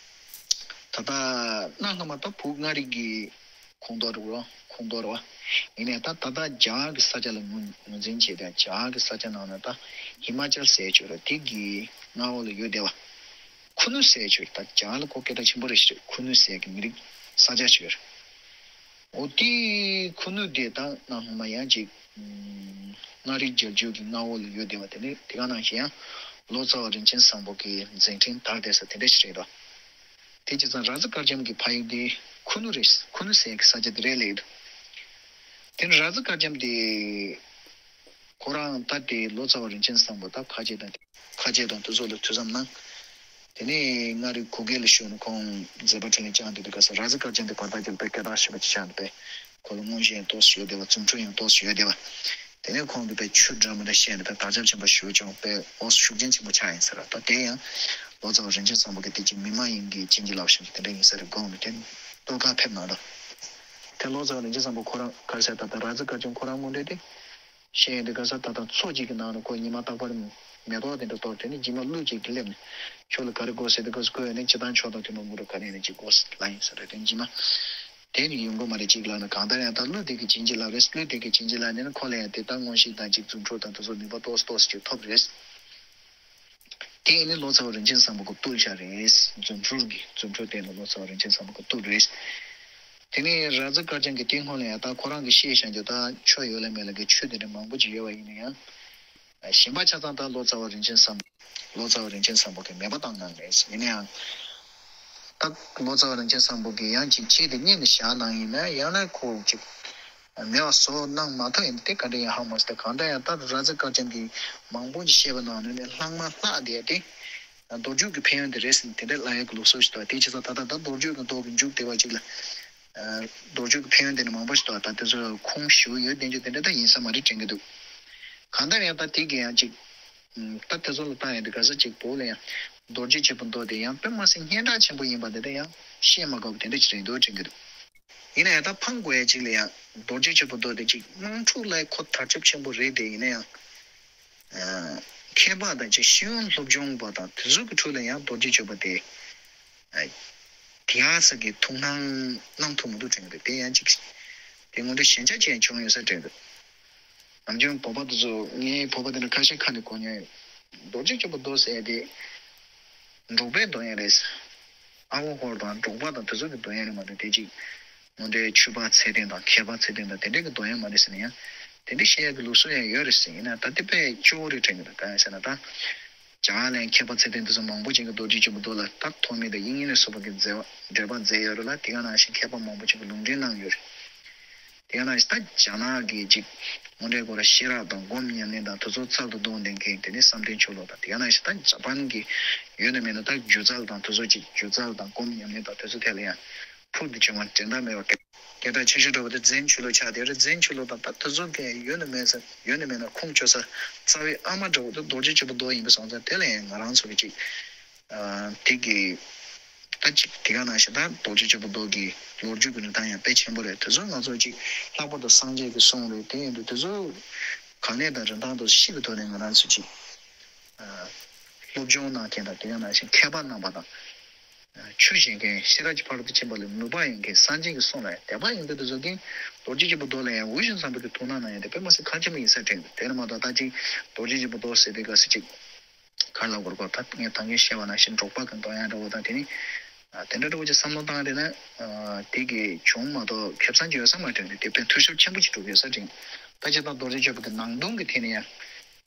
ད་ལྟ་གནའ་སྔ་མ་ད་བུ་མངའ་རིས་ཀྱི་ཁོངས་གཏོགས་རེད་བ། ཁོངས་གཏོགས་རེད་བ། ཡིན་ནའི་ད་ད་ལྟ་རྒྱ་གར་གྱི་ས་ཆ་ལ་ངོས་ངོས་འཛིན་བྱས་ཏེ་རྒྱ་གར་གྱི་ས་ཆ་ནང་ན་ད་ཧི་མ་ཅལ་ཟེར་ཆོག་རེད། དེ་གི་མངའ་འོག་ལ་ཡོད་བསྡད་པ། ཁུ་ནུ་ཟེར་ཆོག་རེད། ད་རྒྱ་གར་ལ་ཁོ་སྐད་གྲགས་ཆེན་པོ་རེད་ཤག་ཁུ་ནུ་ཟེར་གི་མི་རིགས་ས་ཆ་ཆོག་རེད། འོ་དེ་ཁུ་ནུ་དེ་ད་གནའ་སྔ་མ་ཡང་ཅིག་མངའ་རིས་རྒྱལ་རྒྱུད་ཀྱི་མངའ་འོག་ལ་ཡོད་བསྡད་པ་དེ་ནི་དེ་ག་ནང་བཞིན་ཡང་ལོ་ཙཱ་བ་རིན་ཆེན་བཟང་པོ་གི་མཛད་འཕྲིན་དར་བསྡད་ས་དེ་འདྲ་ཞིག་རེད་དོ། དེ་བྱས་ཙང་ར་ཛ་དཀར་རྒྱམ་གྱི་ཕ་ཡུལ་དེ་ཁུ་ནུ་རེད། ཁུ་ནུ་ཟེར་གྱི་ས་ཆ་དེ་རེད་ལབ་ཀྱི་འདུག་དེ་ནས་ར་ཛི་དཀར་རྒྱན་དེ་ཁོ་རང་ད་དེ་ལོ་ཙཱ་བ་རིན་ཆེན་བཟང་པོ་ད་ཁ་ཆེ་དང་ཁ་ཆེ་དང་དེ་ཚོ་ལ་ཐུགས་བསམ་གནང་། དེ་ནས་མངའ་རིས་གུ་གེ་ལ་བཞུགས་ནས་ཁོང་མཛད་པ་འཕྲིན་ལས་བསྐྱངས་དེ་དུས་སྐབས་སུ་ར་ཛི་དཀར་རྒྱན་དེ་བར་ཐག་ཅིག་ལ་དཔེ་སྐད་གྲགས་ཆེན་པོ་ཅིག་ཆགས་འདུག་པས། ཁོ་ལ་དངོས་གཞི་ཡང་ཏོག་ཙམ་ཡོད་བསྡད་པ། རྫུ་འཕྲུལ་ཡང་ཏོག་ཙམ་ཡོད་བསྡད་པ། དེ་ནས་ཁོང་གིས་དཔེ་ཆོས་འདྲ་མི་འདྲ་བཤད་ནས་དཔེ་དར་ཁྱབ་ཆེན་པོ་ཞེ་པོ་བྱུང་། དཔེ་ཨོ་ཤུགས་རྐྱེན་ཆེན་པོ་ཆགས་ཡིན་ཟེར་བ། ད་དེ་ཡང་ལོ་ཙཱ་བ་རིན་ཆེན་བཟང་པོ་གིས་དེ་ཅིག་མི་མ་ཡིན་གྱི་བྱིན་གྱིས་བརླབས་ཤིང་དེ་འདྲ་ཡིན་ས་རེད་དགོངས་ནས་དེ་སྟོད་ཁ་ཕེབས་གནང་འདུག་དེ་ལོ་ཙཱ་བ་རིན་ཆེན་བཟང་པོ་ཁོ་རང་ག་རེ་ཟེར། ད་ལྟ་ར་ཛི་དཀར་རྒྱན་ཁོ་རང་དངོས་འབྲེལ་དེ་བཤད་ཡོང་དུས་སྐབས་སུ་ད་ལྟ་མཚོ་གཅིག་གི་ནང་ནས་ཁོ་ཉི་མ་རྟག་པར་མེ་ཏོག་དེ་འདྲ་གཏོར། དེ་ནས་རྗེས་མ་ཀླུ་གཅིག་གིས་སླེབས་ནས་ཁྱོད་ལ་ག་རེ་དགོས་ཟེར་དུས་སྐབས་སུ་ཁོས་ཡང་ནི་སྤྱིར་བཏང་ཆོས་དང་མཐུན་པ་དངོས་གྲུབ་ག་ནས་ནས་ཅིག་དགོས་ལབ་ཡིན་ས་རེད། དེ་རྗེས་མ་དེ་ནི་ཡོང་གི་མ་རེད། ཅིག་ལབ་ན་གང་ལྟར་ཡང་ད་ཀླུ་དེ་གིས་བྱིན་གྱིས་བརླབས་རེད། ཀླུ་དེ་གིས་བྱིན་གྱིས་བརླབས་ནས་ནི་ཁོ་ལ་ཡང་དེ་ལྟར་མངོན་ཤེས་དང་ཅིག་རྫུ་འཕྲུལ་དང་དེ་ཚོ་ནུས་པ་ཏོག་ཙམ་ཏོག་ཙམ་ཅིག་ཐོབ་རེད། དེ་ཡིན་ནི་ལོ་ཙཱ་བ་རིན་ཆེན་བཟང་པོ་གིས་བཏུལ་བཞག་རེད། རྫུ་འཕྲུལ་གྱིས་རྫུ་འཕྲུལ་བསྟན་ནས་ལོ་ཙཱ་བ་རིན་ཆེན་བཟང་པོ་གིས་བཏུལ་རེད། དེ་ནས་ར་ཛི་དཀར་རྒྱན་གྱིས་དེ་སྔོན་ལ་ཡང་ད་ཁོ་རང་གིས་བཤད་བཞག་རྒྱུ་ད་ཆོས་ཡོད་ལ་མེད་ལ་གི་ཆོས་དེ་འདྲ་མང་པོ་ཅིག་ཡོད་པ་ཡིན་ན་ཡང་། གཞན་པ་ཆ་ཚང་ད་ལོ་ཙཱ་བ་རིན་ཆེན་བཟང་ལོ་ཙཱ་བ་རིན་ཆེན་བཟང་པོ་གིས་མེད་པ་བཏང་གནང་རེད། ཡིན་ན་ཡང་ད་ལོ་ཙཱ་བ་རིན་ཆེན་བཟང་པོ་གིས་ཡང་ཅིག་ཆེད་དུ་གཉེར་ནས་བཞག་གནང་ཡིན་ན་ཡང་ན་ཁོ་ཅིག་མེད་པ་བཟོ་གནང་མ་ཐུབ་ཡིན་དེ་ག་འདྲ་ཡིན་ཧ་མ་སོང་། དེ་གང་འདྲ་ཡང་ད་ར་ཛི་དཀར་རྒྱན་གྱིས་མང་པོ་ཅིག་བཤད་པ་ནང་ནས་ནི་ལྷག་མ་ལྷག་བསྡད་དེ། རྡོ་རྗེ་གི་ཕན་ཡོན་དེ་རེད་ཟེར་ནས་དེ་འདྲ་ལབ་ཡག་གི་ལུགས་སྲོལ་ཞིག་འདུག་དེ་བྱས་ཙང་ད་ལྟ་ད་རྡོ་རྗེ་གི་མདོ་གི་མཇུག་དེ་བ་ཅིག་ལ། རྡོ་རྗེ་གི་ཕན་ཡོན་དེ་ནི་མང་པོ་ཞིག་འདུག་ད་དེ་ཚོ་ཁུངས་ཞེ་པོ་ཡོད་བསྡད་རྒྱུ་དེ་འདྲ་ད་ཡིན་ས་མ་རེད་དྲན་གྱི་འདུག་གང་ལྟར་ཡང་ད་དེ་གི་ཡང་ཅིག་ད་དེ་ཚོ་ལ་བལྟ་ཡང་དེ་ག་ས་ཅིག་བོད་ལ་ཡང་རྡོ་རྗེ་སྤྱོད་པའི་མདོ་དེ་ཡང་དཔེ་མ་སྲིད་སྙན་གྲགས་ཆེན་པོ་ཡིན་པ་དེ་འདྲ་ཡང་བཤད་མ་དགོས་པ་དེ་འདྲ་ཅིག་རེད་འདུག་དྲན་གྱི་འདུག་ཡིན་ན་ཡང་ད་ཕངས་དགོས་ཡ་ཅིག་ལ་ཡང་རྡོ་རྗེ་སྤྱོད་པའི་མདོ་དེ་ཅིག་དམངས་ཁྲོད་ལ་ཁོ་དར་ཁྱབ་ཆེན་པོ་རེད་དེ། ཡིན་ན་ཡང་མཁས་པ་དང་ཅིག་ཤེས་ཡོན་སློབ་སྦྱོང་པ་དང་དེ་ཚོ་གི་ཁྲོད་ལ་ཡང་རྡོ་རྗེ་སྤྱོད་པ་དེ་དེ་ཡང་ས་གི་ཐུགས་སྣང་གནང་ཐུབ་མི་འདུག་དྲན་གྱི་འདུག་དེ་ཡང་ཅིག་དེ་དངོས་འབྲེལ་ཞན་ཆ་ཅན་བྱུང་ཡོད་ས་དྲན་འདུག་ནམ་རྒྱུན་བོད་པ་དེ་ཚོ་ངའི་བོད་པ་དེ་འདྲ་ཁ་ཤས་ཁ་ནས་གོ་མྱོང་ཡོད། རྡོ་རྗེ་སྤྱོད་པའི་མདོ་ཟེར་དེ་འབྲོག་པའི་མདོ་ཡང་རེད། ཨ་ཝ་ཧོར་དང་འབྲོག་པ་དང་དེ་ཚོ་གི་མདོ་ཡང་རེད་མ་གཏོགས་དེ་ཅིག་དངོས་འབྲེལ་ཆོས་པ་ཚད་ལྡན་དང་མཁས་པ་ཚད་ལྡན་དང་དེ་འདྲས་ཀྱི་མདོ་ཡང་མ་རེད་ཟེར་ན་ཡང་དེ་འདྲས་བཤད་ཡག་གི་ལུགས་སྲོལ་ཡང་ཡོད་རེད་ཟེར། ཡིན་ན་ད་དེ་དཔེ་སྐྱོ་བོ་རེད་དྲན་གྱི་འདུག་གང་ཡིན་ཟེར་ན་ད། རྒྱ་གར་ལ་ཡང་མཁས་པ་ཚད་ལྡན་དེ་ཚོ་མང་པོ་ཅིག་གིས་རྡོ་རྗེ་སྤྱོད་པའི་མདོ་ལ་ད་ཐོགས་མེད་དང་དབྱིག་གཉེན་ལ་སོགས་པ་གི་མཛད་པ་འགྲེལ་པ་མཛད་ཡོད་རེད་ལ། དེ་ག་ནང་བཞིན་མཁས་པ་མང་པོ་ཅིག་གིས་ལུང་འདྲེན་གནང་ཡོད་རེད། དེ་ག་ནང་བཞིན་ད་རྒྱ་ནག་གི་ཅིག་དངོས་འབྲེལ་སྐོར་ལ་ཤེས་རབ་དང་སྒོམ་ཉམས་ལེན་དང་དེ་ཚོ་རྩལ་དུ་གཏོང་བསྡད་མཁན་དེ་ནི་བསམ་གཏན་ཆོས་ལོག་དང་། དེ་ག་ནང་བཞིན་ད་ཇ་པན་གི་ཡོད་ན་མེད་ན་ད་སྒྱུ་རྩལ་དང་དེ་ཚོ་ཅིག་སྒྱུ་རྩལ་དང་སྒོམ་ཉམས་ལེན་དང་དེ་ཚོ་ཐད་ལ་ཡང་ཕུགས་དེ་བྱུང་བ་འགྲན་ཟླ་མེད་པ་སྐད་གྲགས་ཆེ་ཤོས་འདྲ་བོ་དེ་ཛན་ཆོས་ལུགས་ཆགས་བསྡད་རེད། ཛན་ཆོས་ལུགས་དང་ད་དེ་ཚོ་གི་ཡོད་ན་མེད་ས་ཡོད་ན་མེད་ན་ཁུངས་བཅོལ་ས་རྩ་བའི་ཨ་མ་འདྲ་བོ་དེ་རྡོ་རྗེ་སྤྱོད་པའི་མདོ་ཡིན་པ་སོང་ཙང་དེ་ལ་ཡང་ང་རང་ཚོ་གི་ཅིག་དེ་གི་ད་ཅིག་དེ་ག་ནང་བཞིན་ད་རྡོ་རྗེ་སྤྱོད་པའི་མདོ་གི་ལོ་རྒྱུས་ཀྱི་རིན་ཐང་ཡང་དཔེ་ཆེན་པོ་རེད། དེ་ཚོ་ང་ཚོ་ཅིག་ལྷག་པར་དུ་སངས་རྒྱས་ཀྱི་གསུང་རེད། དེ་ཡིན་དུས་དེ་ཚོ་ག་ནས་དང་རིན་ཐང་དུ་ཤེས་པའི་ཐོག་ནས་ང་རང་ཚོ་ཅིག་སློབ་སྦྱོང་གནང་མཁན་དང་དེ་ག་ནང་བཞིན་མཁས་པ་རྣམ་པ་དང་། ཆོས་བཤད་མཁན་ཤེས་རབ་ཀྱི་ཕ་རོལ་ཏུ་ཕྱིན་པ་ལ་ནུས་པ་ཡོད་མཁན་སངས་རྒྱས་ཀྱི་གསུང་ལ་དད་པ་ཡོད་མཁན་དེ་ཚོ་གིས་རྡོ་རྗེ་སྤྱོད་པའི་མདོ་ལ་ཡང་དབུ་ཞྭ་བསམ་པའི་གི་ཐུགས་སྣང་གནང་ཡ་དེ་དཔེ་མ་སྲིད་ཁག་ཆེན་པོ་ཡིན་ས་དྲན་འདུག་དེ་ནི་མ་གཏོགས་ད་ཅིག་རྡོ་རྗེ་སྤྱོད་པའི་མདོ་ཟེར་དུས་ག་ས་ཅིག་ག་ལ་གོར་གོ་ད་ངས་ད་གིན་བཤད་པ་ནང་བཞིན་འབྲོག་པ་གི་མདོ་ཡང་འདྲ་བོ་དང་དེ་ནི་དེ་འདྲ་འདྲ་བོ་ཅིག་བསམ་བློ་བཏང་བསྡད་ན་དེ་གི་བྱུང་མ་གཏོགས་ཁེ་བཟང་ཅིག་ཡོད་ས་མ་དྲན་འདུག་དེ་དཔེ་འཐུས་ཤོར་ཆེན་པོ་ཅིག་འགྲོ་གི་ཡོད་ས་དྲན། ད་ཅིག་ད་རྡོ་རྗེ་སྤྱོད་པའི་གི་ནང་དོན་གི་ཐད་ནས་ཡང་།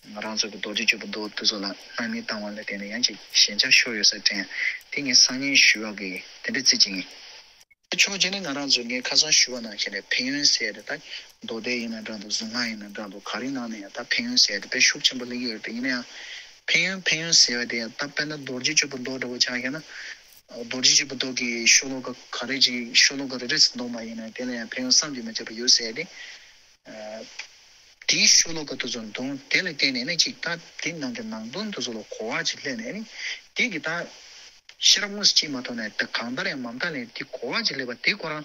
ང་རང་ཚོ་གི་རྡོ་རྗེ་སྤྱོད་པའི་མདོ་དེ་ཚོ་ལ་སྣང་མེད་བཏང་བ་ལ་བརྟེན་ནས་ཡང་ཅིག་ཞན་ཆ་ཤོར་ཡོད་ས་དྲན། དེ་ངས་སང་ཉིན་ཞུ་བ་གི་དེ་འདྲ་རྩིས་ཅིག་ཡིན། ཕྱོགས་གཅིག་ནས་ང་རང་ཚོ་ངས་ཁ་སང་ཞུ་བ་ནང་བཞིན་རེད། ཕན་ཡོན་ཟེར་ཡ་དེ་ད་མདོ་སྡེ་ཡིན་ན་འདྲ་འདུག་གཟུངས་སྔགས་ཡིན་ན་འདྲ་འདུག་ག་རེ་ནང་ནས་ཡང་ད་ཕན་ཡོན་ཟེར་ཡ་དེ་དཔེ་ཤུགས་ཆེན་པོ་སླེབས་ཀྱི་ཡོད་རེད། དེ་ཡིན་ན་ཡང་ཕན་ཡོན་ཕན་ཡོན་ཟེར་བ་དེ་ཡང་ད་དཔེར་ན་རྡོ་རྗེ་སྤྱོད་པའི་མདོ་འདྲ་བོ་ཆགས་ཡོད་ན། རྡོ་རྗེ་སྤྱོད་པའི་མདོ་གི་ཤོ་ལོ་ཀ་ག་རེ་ཅིག་ཤོ་ལོ་ཀ་རེ་རེ་ཟིན་མདོ་མ་ཡིན་ན་དེ་ལ་ཡང་ཕན་ཡོན་བསམ་གྱིས་མི་ཁྱབ་པ་ཡོད་ཟེར་ཡ་དེ། དེའི་ཤོ་ལོ་ཀ་དེ་ཚོ་འདོན་དེ་ལ་བརྟེན་ནས་ནི་ཅིག་ད་དེ་ནང་གི་ནང་དོན་དེ་ཚོ་ལ་གོ་བ་ཅིག་སླེབས་ནས་ནི་དེ་གི་ད་ཤེས་རབ་དངོས་སུ་སྐྱེས་མ་ཐུབ་ནས་ད་གང་ལྟར་ཡང་མ་མཐའ་ལ་དེ་གོ་བ་ཅིག་སླེབས་པ་དེ་ཁོ་རང་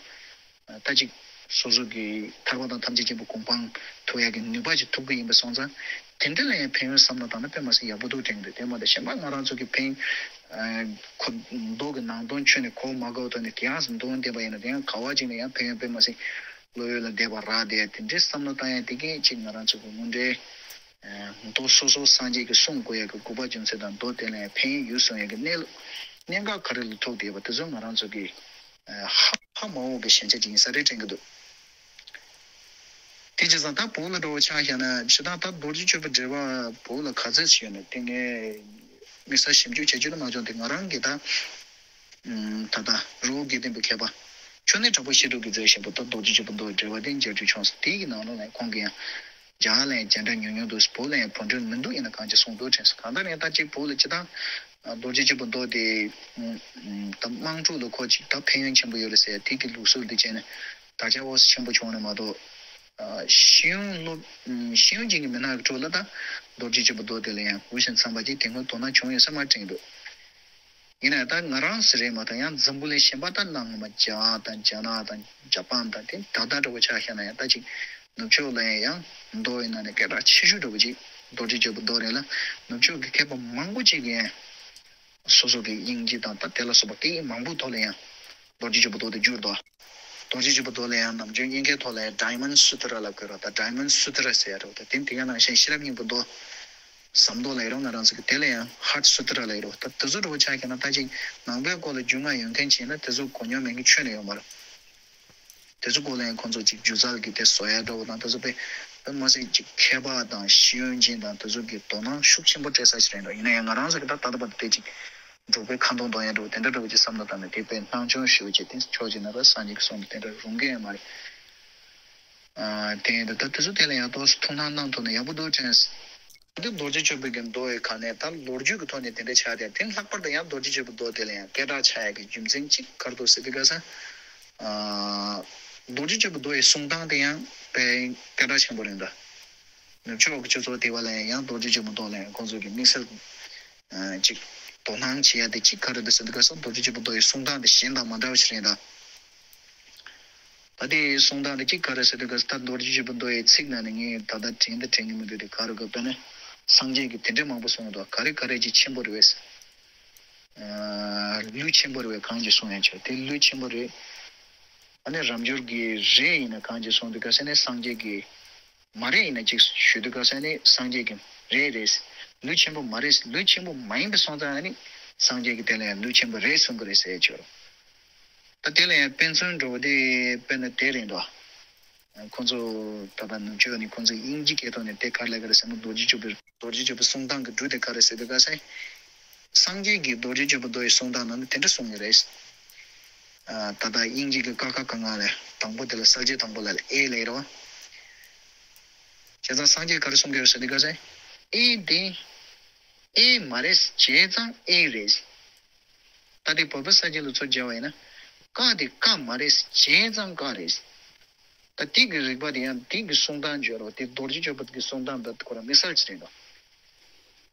ད་ཅིག་སོ་སོ་གི་ཐར་པ་དང་ཐམས་ཅད་མཁྱེན་པའི་གོ་འཕང་ཐོབ་ཡག་གི་ནུས་པ་ཅིག་ཐོབ་གི་ཡིན་པ་སོང་ཙང་དེ་འདྲ་ལ་ཡང་ཕན་ཡོན་བསམ་བློ་བཏང་ན་དཔེ་མ་སྲིད་ཡག་པོ་འདུག་དྲན་གི་འདུག་དེ་མ་གཏོགས་གཞན་པ་ང་རང་ཚོ་གི་ཕན་ཁོ་མདོ་གི་ནང་དོན་ཆོས་ནས་གོ་མ་དགོས་ཐོག་ནས་དེ་ཡང་འདོན་བསྡད་པ་ཡིན་ན་དེ་ཡང་ག་བ་ཅིག་ནས་ཡང་ཕན་ཡོན་དཔེ་མ་སྲིད། བློ་ཡུལ་ལ་བདེ་བ་རག་བསྡད་དེ་འདྲའི་བསམ་བློ་བཏང་ཡ་དེ་གས་ཅིག་ང་རང་ཚོ་གི་དངོས་འབྲེལ་མདོ་སོ་སོ་སངས་རྒྱས་ཀྱི་གསུང་གོ་ཡ་གི་དགོས་པ་རྒྱུ་མཚན་དང་མདོ་དེ་ལ་ཡང་ཕན་ཡོན་ཡོད་གསུང་ཡ་གི་གནས་ལུགས་གནད་འགག་ག་རེ་ལ་ཐུག་བསྡད་པ་དེ་ཚོ་ང་རང་ཚོ་གི་ཧ་ཧ་མ་འོག་གི་ཞན་ཆ་ཅིག་ཡིན་ས་རེད་དྲན་གི་འདུག་དེ་བྱས་ཙང་ད་བོད་ལ་འགྲོ་བ་ཆ་བཞག་ན་ཇི་ལྟར་ད་རྡོ་རྗེ་སྤྱོད་པའི་འགྲེལ་པ་བོད་ལ་ག་ཚད་ཞིག་ཡོད་ན་དེ་ངས་དམིགས་བསལ་ཞིབ་འཇུག་བྱེད་རྒྱུ་ལ་མ་བྱུང་། དེ་ང་རང་གི་ད་ད་ལྟ་རི་བོ་དགེ་ལྡན་པའི་མཁས་པ། ཆུ་ནི་དྲག་པོ་ཤེས་སྒྲུབ་ཀྱི་མཛད་བཞིན་པོ་ད་རྡོ་རྗེ་སྐྱེས་བུ་མདོ་འགྲེལ་བ་དེ་མཇལ་རྒྱུ་བྱུང་སོང་། དེའི་གི་ནང་ལོགས་ལ་ཁོང་གིས་ཡང་རྒྱ་ལ་ཡང་རྒྱ་འདྲ་ཉུང་ཉུང་འདུག་བོད་ལ་ཡང་བོད་འགྲོས་མི་འདུག་ཡིན་ན་གང་ཅི་གསུངས་འདུག་དྲན་སོང་། གང་ལྟར་ཡང་ད་ཅིག་བོད་ལ་སྤྱི་བཏང་རྡོ་རྗེ་སྐྱེས་བུ་མདོ་དེ་ད་དམངས་ཁྲོད་ལ་ཁོ་ཅིག་ད་ཕན་ཡོན་ཆེན་པོ་ཡོད་རེད་ཟེར་དེ་གི་ལུགས་སྲོལ་དེ་བྱས་ནས་དར་ཁྱབ་འོ་ཆེན་པོ་བྱུང་ནས་མ་གཏོགས། ཤེས་ཡོན་སློབ་ཤེས་ཡོན་ཅན་གྱི་མི་སྣ་གི་ཁྲོད་ལ་ད་རྡོ་རྗེ་སྐྱེས་བུ་མདོ་དེ་ལ་ཡང་འུ་ཤིན་ཚང་པ་ཅིག་དེ་སྔོན་དོ་སྣང་བྱུང་ཡོད་ས་མ་དྲན་འདུག་ཡིན་ན་ད་ང་རང་ཟེར་རེད་མ་གཏོགས་ཡང་འཛམ་བུ་གླིང་གཞན་པ་ད་གནའ་སྔ་མོ་རྒྱ་དང་རྒྱ་ནག་དང་ཇ་པན་དང་དེ་ད་ལྟ་འདྲ་བོ་ཆ་བཞག་ན་ཡང་ད་ཅིག་ནུབ་ཕྱོགས་ལ་ཡང་མདོ་ཡིན་ན་ནས་སྐད་གྲགས་ཆེ་ཤོས་འདྲ་བོ་ཅིག་རྡོ་རྗེ་སྐྱེས་བུ་མདོ་རེད་ལ། ནུབ་ཕྱོགས་ཀྱི་མཁས་པ་མང་པོ་ཅིག་གིས་སོ་སོ་གི་དབྱིན་ཇི་དང་ད་དེ་ལ་སོགས་པ་སྐད་ཡིག་མང་པོའི་ཐོག་ལ་ཡང་རྡོ་རྗེ་སྐྱེས་བུ་མདོ་དེ་བསྒྱུར་འདུག་རྡོ་རྗེ་སྐྱེས་བུ་མདོ་ལ་ཡང་ནམ་རྒྱུན་དབྱིན་སྐད་ཐོག་ལ་ཡང་Diamond Sutra ལབ་དགོས་ར། ད་Diamond Sutra ཟེར་ཡ་འདྲ་བོ་ད་དེ་དེ་ག་ནང་བཞིན་ཤེས་རབ་སྙིང་པོའི་མདོ། ཟབ་མདོ་ལ་ཡོད་རེད་ང་རང་ཚོ་གི་དེ་ལ་ཡང་Heart Sutra ལ་ཡོད་རེད། ད་དེ་ཚོ་འདྲ་བོ་ཆ་བཞག་ན་ད་ཅིག་ནང་པའི་སྐོར་ལ་རྒྱུས་མངའ་ཡོད་མཁན་བྱས་ན་དེ་ཚོ་གོ་མྱོང་མེད་མཁན་ཁྱོན་ནས་ཡོད་མ་རེད། དེ་ཚོ་སྐོར་ལ་ཡང་ཁོང་ཚོ་ཅིག་སྒྱུ་རྩལ་གྱི་དེ་བཟོ་ཡ་འདྲ་བོ་དང་དེ་ཚོ་དཔེ་དཔེ་མ་སྲིད་ཅིག་མཁས་པ་དང་ཤེས་ཡོན་ཅན་དང་དེ་ཚོ་གི་དོ་སྣང་ཤུགས་ཆེན་པོ་སྤྲད་ས་ཞིག་རེད་འགྲོ། ཡིན་ན་ཡང་ང་རང་ཚོ་གི་ད་ད་ལྟ་བར་དུ་དེ་ཅིག་འབྲུག་པའི་ཁ་འདོན་གཏོང་ཡ་འདྲ་བོ་དེ་འདྲ་འདྲ་བོ་ཅིག་བསམ་བློ་བཏང་ནས་དེ་དཔེ་སྣང་ཆུང་ཞེ་པོ་ཅིག་དེ་ཕྱོགས་ཅིག་ན་ད་སངས་རྒྱས་ཀྱི་གསུང་དེ་འདྲ་རུང་གི་ཡོད་མ་རེད། དེ་ཡིན་དུས་ད་དེ་ཚོ་དེ་ལ་ཡང་ཏོག་ཙམ་ཐུགས་སྣང་གནང་ཐུབ་ན་ཡག་པོ་འདུག་དྲན། འདི་རྡོ་རྗེ་སྤྱོད་པའི་གི་མདོ་ཡི་ཁ་ནས་ད་ལོ་རྒྱུས་ཀྱི་ཐོག་ནས་དེ་འདྲ་ཆགས་ཏེ་དེ་ལྷག་པར་དུ་ཡང་རྡོ་རྗེ་སྤྱོད་པའི་མདོ་དེ་ལ་ཡང་སྐད་གྲགས་ཆགས་ཡག་གི་རྒྱུ་མཚན་གཅིག་ག་རེ་འདུག་ཟེར་དུས་ག་ས། རྡོ་རྗེ་སྤྱོད་པའི་མདོ་ཡི་གསུང་སྟངས་དེ་ཡང་དཔེ་སྐད་གྲགས་ཆེན་པོ་རེད་འདུག་ནུབ་ཕྱོགས་ཀྱི་སྤྱི་ཚོགས་དེ་བ་ལ་ཡང་རྡོ་རྗེ་སྤྱོད་པའི་མདོ་ལ་ཡང་ཁོང་ཚོ་གི་དམིགས་བསལ་ཅིག་དོ་སྣང་བྱེད་ཡག་དེ་གཅིག་ག་རེ་འདུག་ཟེར་དུས་ག་ས་རྡོ་རྗེ་སྤྱོད་པའི་མདོ་ཡི་གསུང་སྟངས་དེ་གཞན་དང་མ་འདྲ་བ་ཞིག་རེད་འདུག་ད་དེའི་གསུང་སྟངས་དེ་གཅིག་ག་རེ་ཟེར་དུས་ག་ས་ད་རྡོ་རྗེ་སྤྱོད་པའི་མདོ་ཡི་ཚིག་ནང་ནས་ངས་ད་ལྟ་དྲན་འདི་དྲན་གི་མི་འདུག་དེ་ག་རེ་ག་དཔེར་ན་སངས་རྒྱས་ཀྱིས་དེ་འདྲ་མང་པོ་གསུངས་འདུག་ག་རེ་ག་རེ་ཅིག་ཆེན་པོ་རེད་བས། ལུས་ཆེན་པོ་རེད་བས་གང་ཅིག་གསུང་ཡང་ཆོག་དེ་ལུས་ཆེན་པོ་རེད། ཨ་ནི་རབ་འབྱོར་གྱི་རེད་ཡིན་ན་གང་ཅིག་གསུང་དུས་ག་ས་ནས་སངས་རྒྱས་ཀྱི་མ་རེད་ཡིན་ན་ཅིག་ཞུ་དུས་ག་ས་ནས་སངས་རྒྱས་ཀྱི་རེད་རེད། ལུས་ཆེན་པོ་མ་རེད། ལུས་ཆེན་པོ་མ་ཡིན་པའི་སོང་ཙང་ཨ་ནི་སངས་རྒྱས་ཀྱི་དེ་ལ་ཡང་ལུས་ཆེན་པོ་རེད་གསུང་གི་རེད་ཟེར་ཆོག་ད་དེ་ལ་ཡང་དཔེ་མཚོན་འགྲོ་བ་དེ་དཔེར་ན་དེ་རེད་འདུག་ཁོང་ཚོ་ད་ལྟ་ནུབ་ཕྱོགས་ནས་ཁོང་ཚོས་དབྱིན་ཇི་སྐད་ཐོག་ནས་དེ་ག་རེ་ལབ་ཀྱི་རེད་ཟེར་ན་རྡོ་རྗེ་སྤྱོད་པའི་རྡོ་རྗེ་སྤྱོད་པའི་གསུང་སྟངས་ཀྱི་འབྲུ་དེ་ག་རེ་ཟེར་དུས་ག་ས། སངས་རྒྱས་ཀྱིས་རྡོ་རྗེ་སྤྱོད་པའི་མདོ་ཡི་གསུང་སྟངས་ནང་ནས་དེ་འདྲ་གསུང་གི་རེད། ད་ལྟ་དབྱིན་ཇི་གི་ཀ་ཁ་ག་ང་ལ་དང་པོ་དེ་ལ་གསལ་བྱེད་དང་པོ་ལ་ཨེ་ལབ་རོ། བྱས་ཙང་སངས་རྒྱས་ག་རེ་གསུང་གི་ཡོད་ཟེར་དུས་ག་ས། ཨེ་དེ་ཨེ་མ་རེད། བྱས་ཙང་ཨེ་རེད། ད་དེ་བོད་པ་ས་སྐྱ་ལ་ཚུར་སྦྱར་བ་ཡིན་ན། ཀ་དེ་ཀ་མ་རེད། བྱས་ཙང་ཀ་རེད། ད་དེ་གི་རིགས་པ་དེ་ཡང་དེ་གི་གསུང་སྟངས་བརྗོད་རོགས་དེ་རྡོ་རྗེ་སྤྱོད་པ་གི་གསུང་སྟངས་དང་ཁོ་རང་དམིགས་བསལ་ཅིག་རེད་འདུག་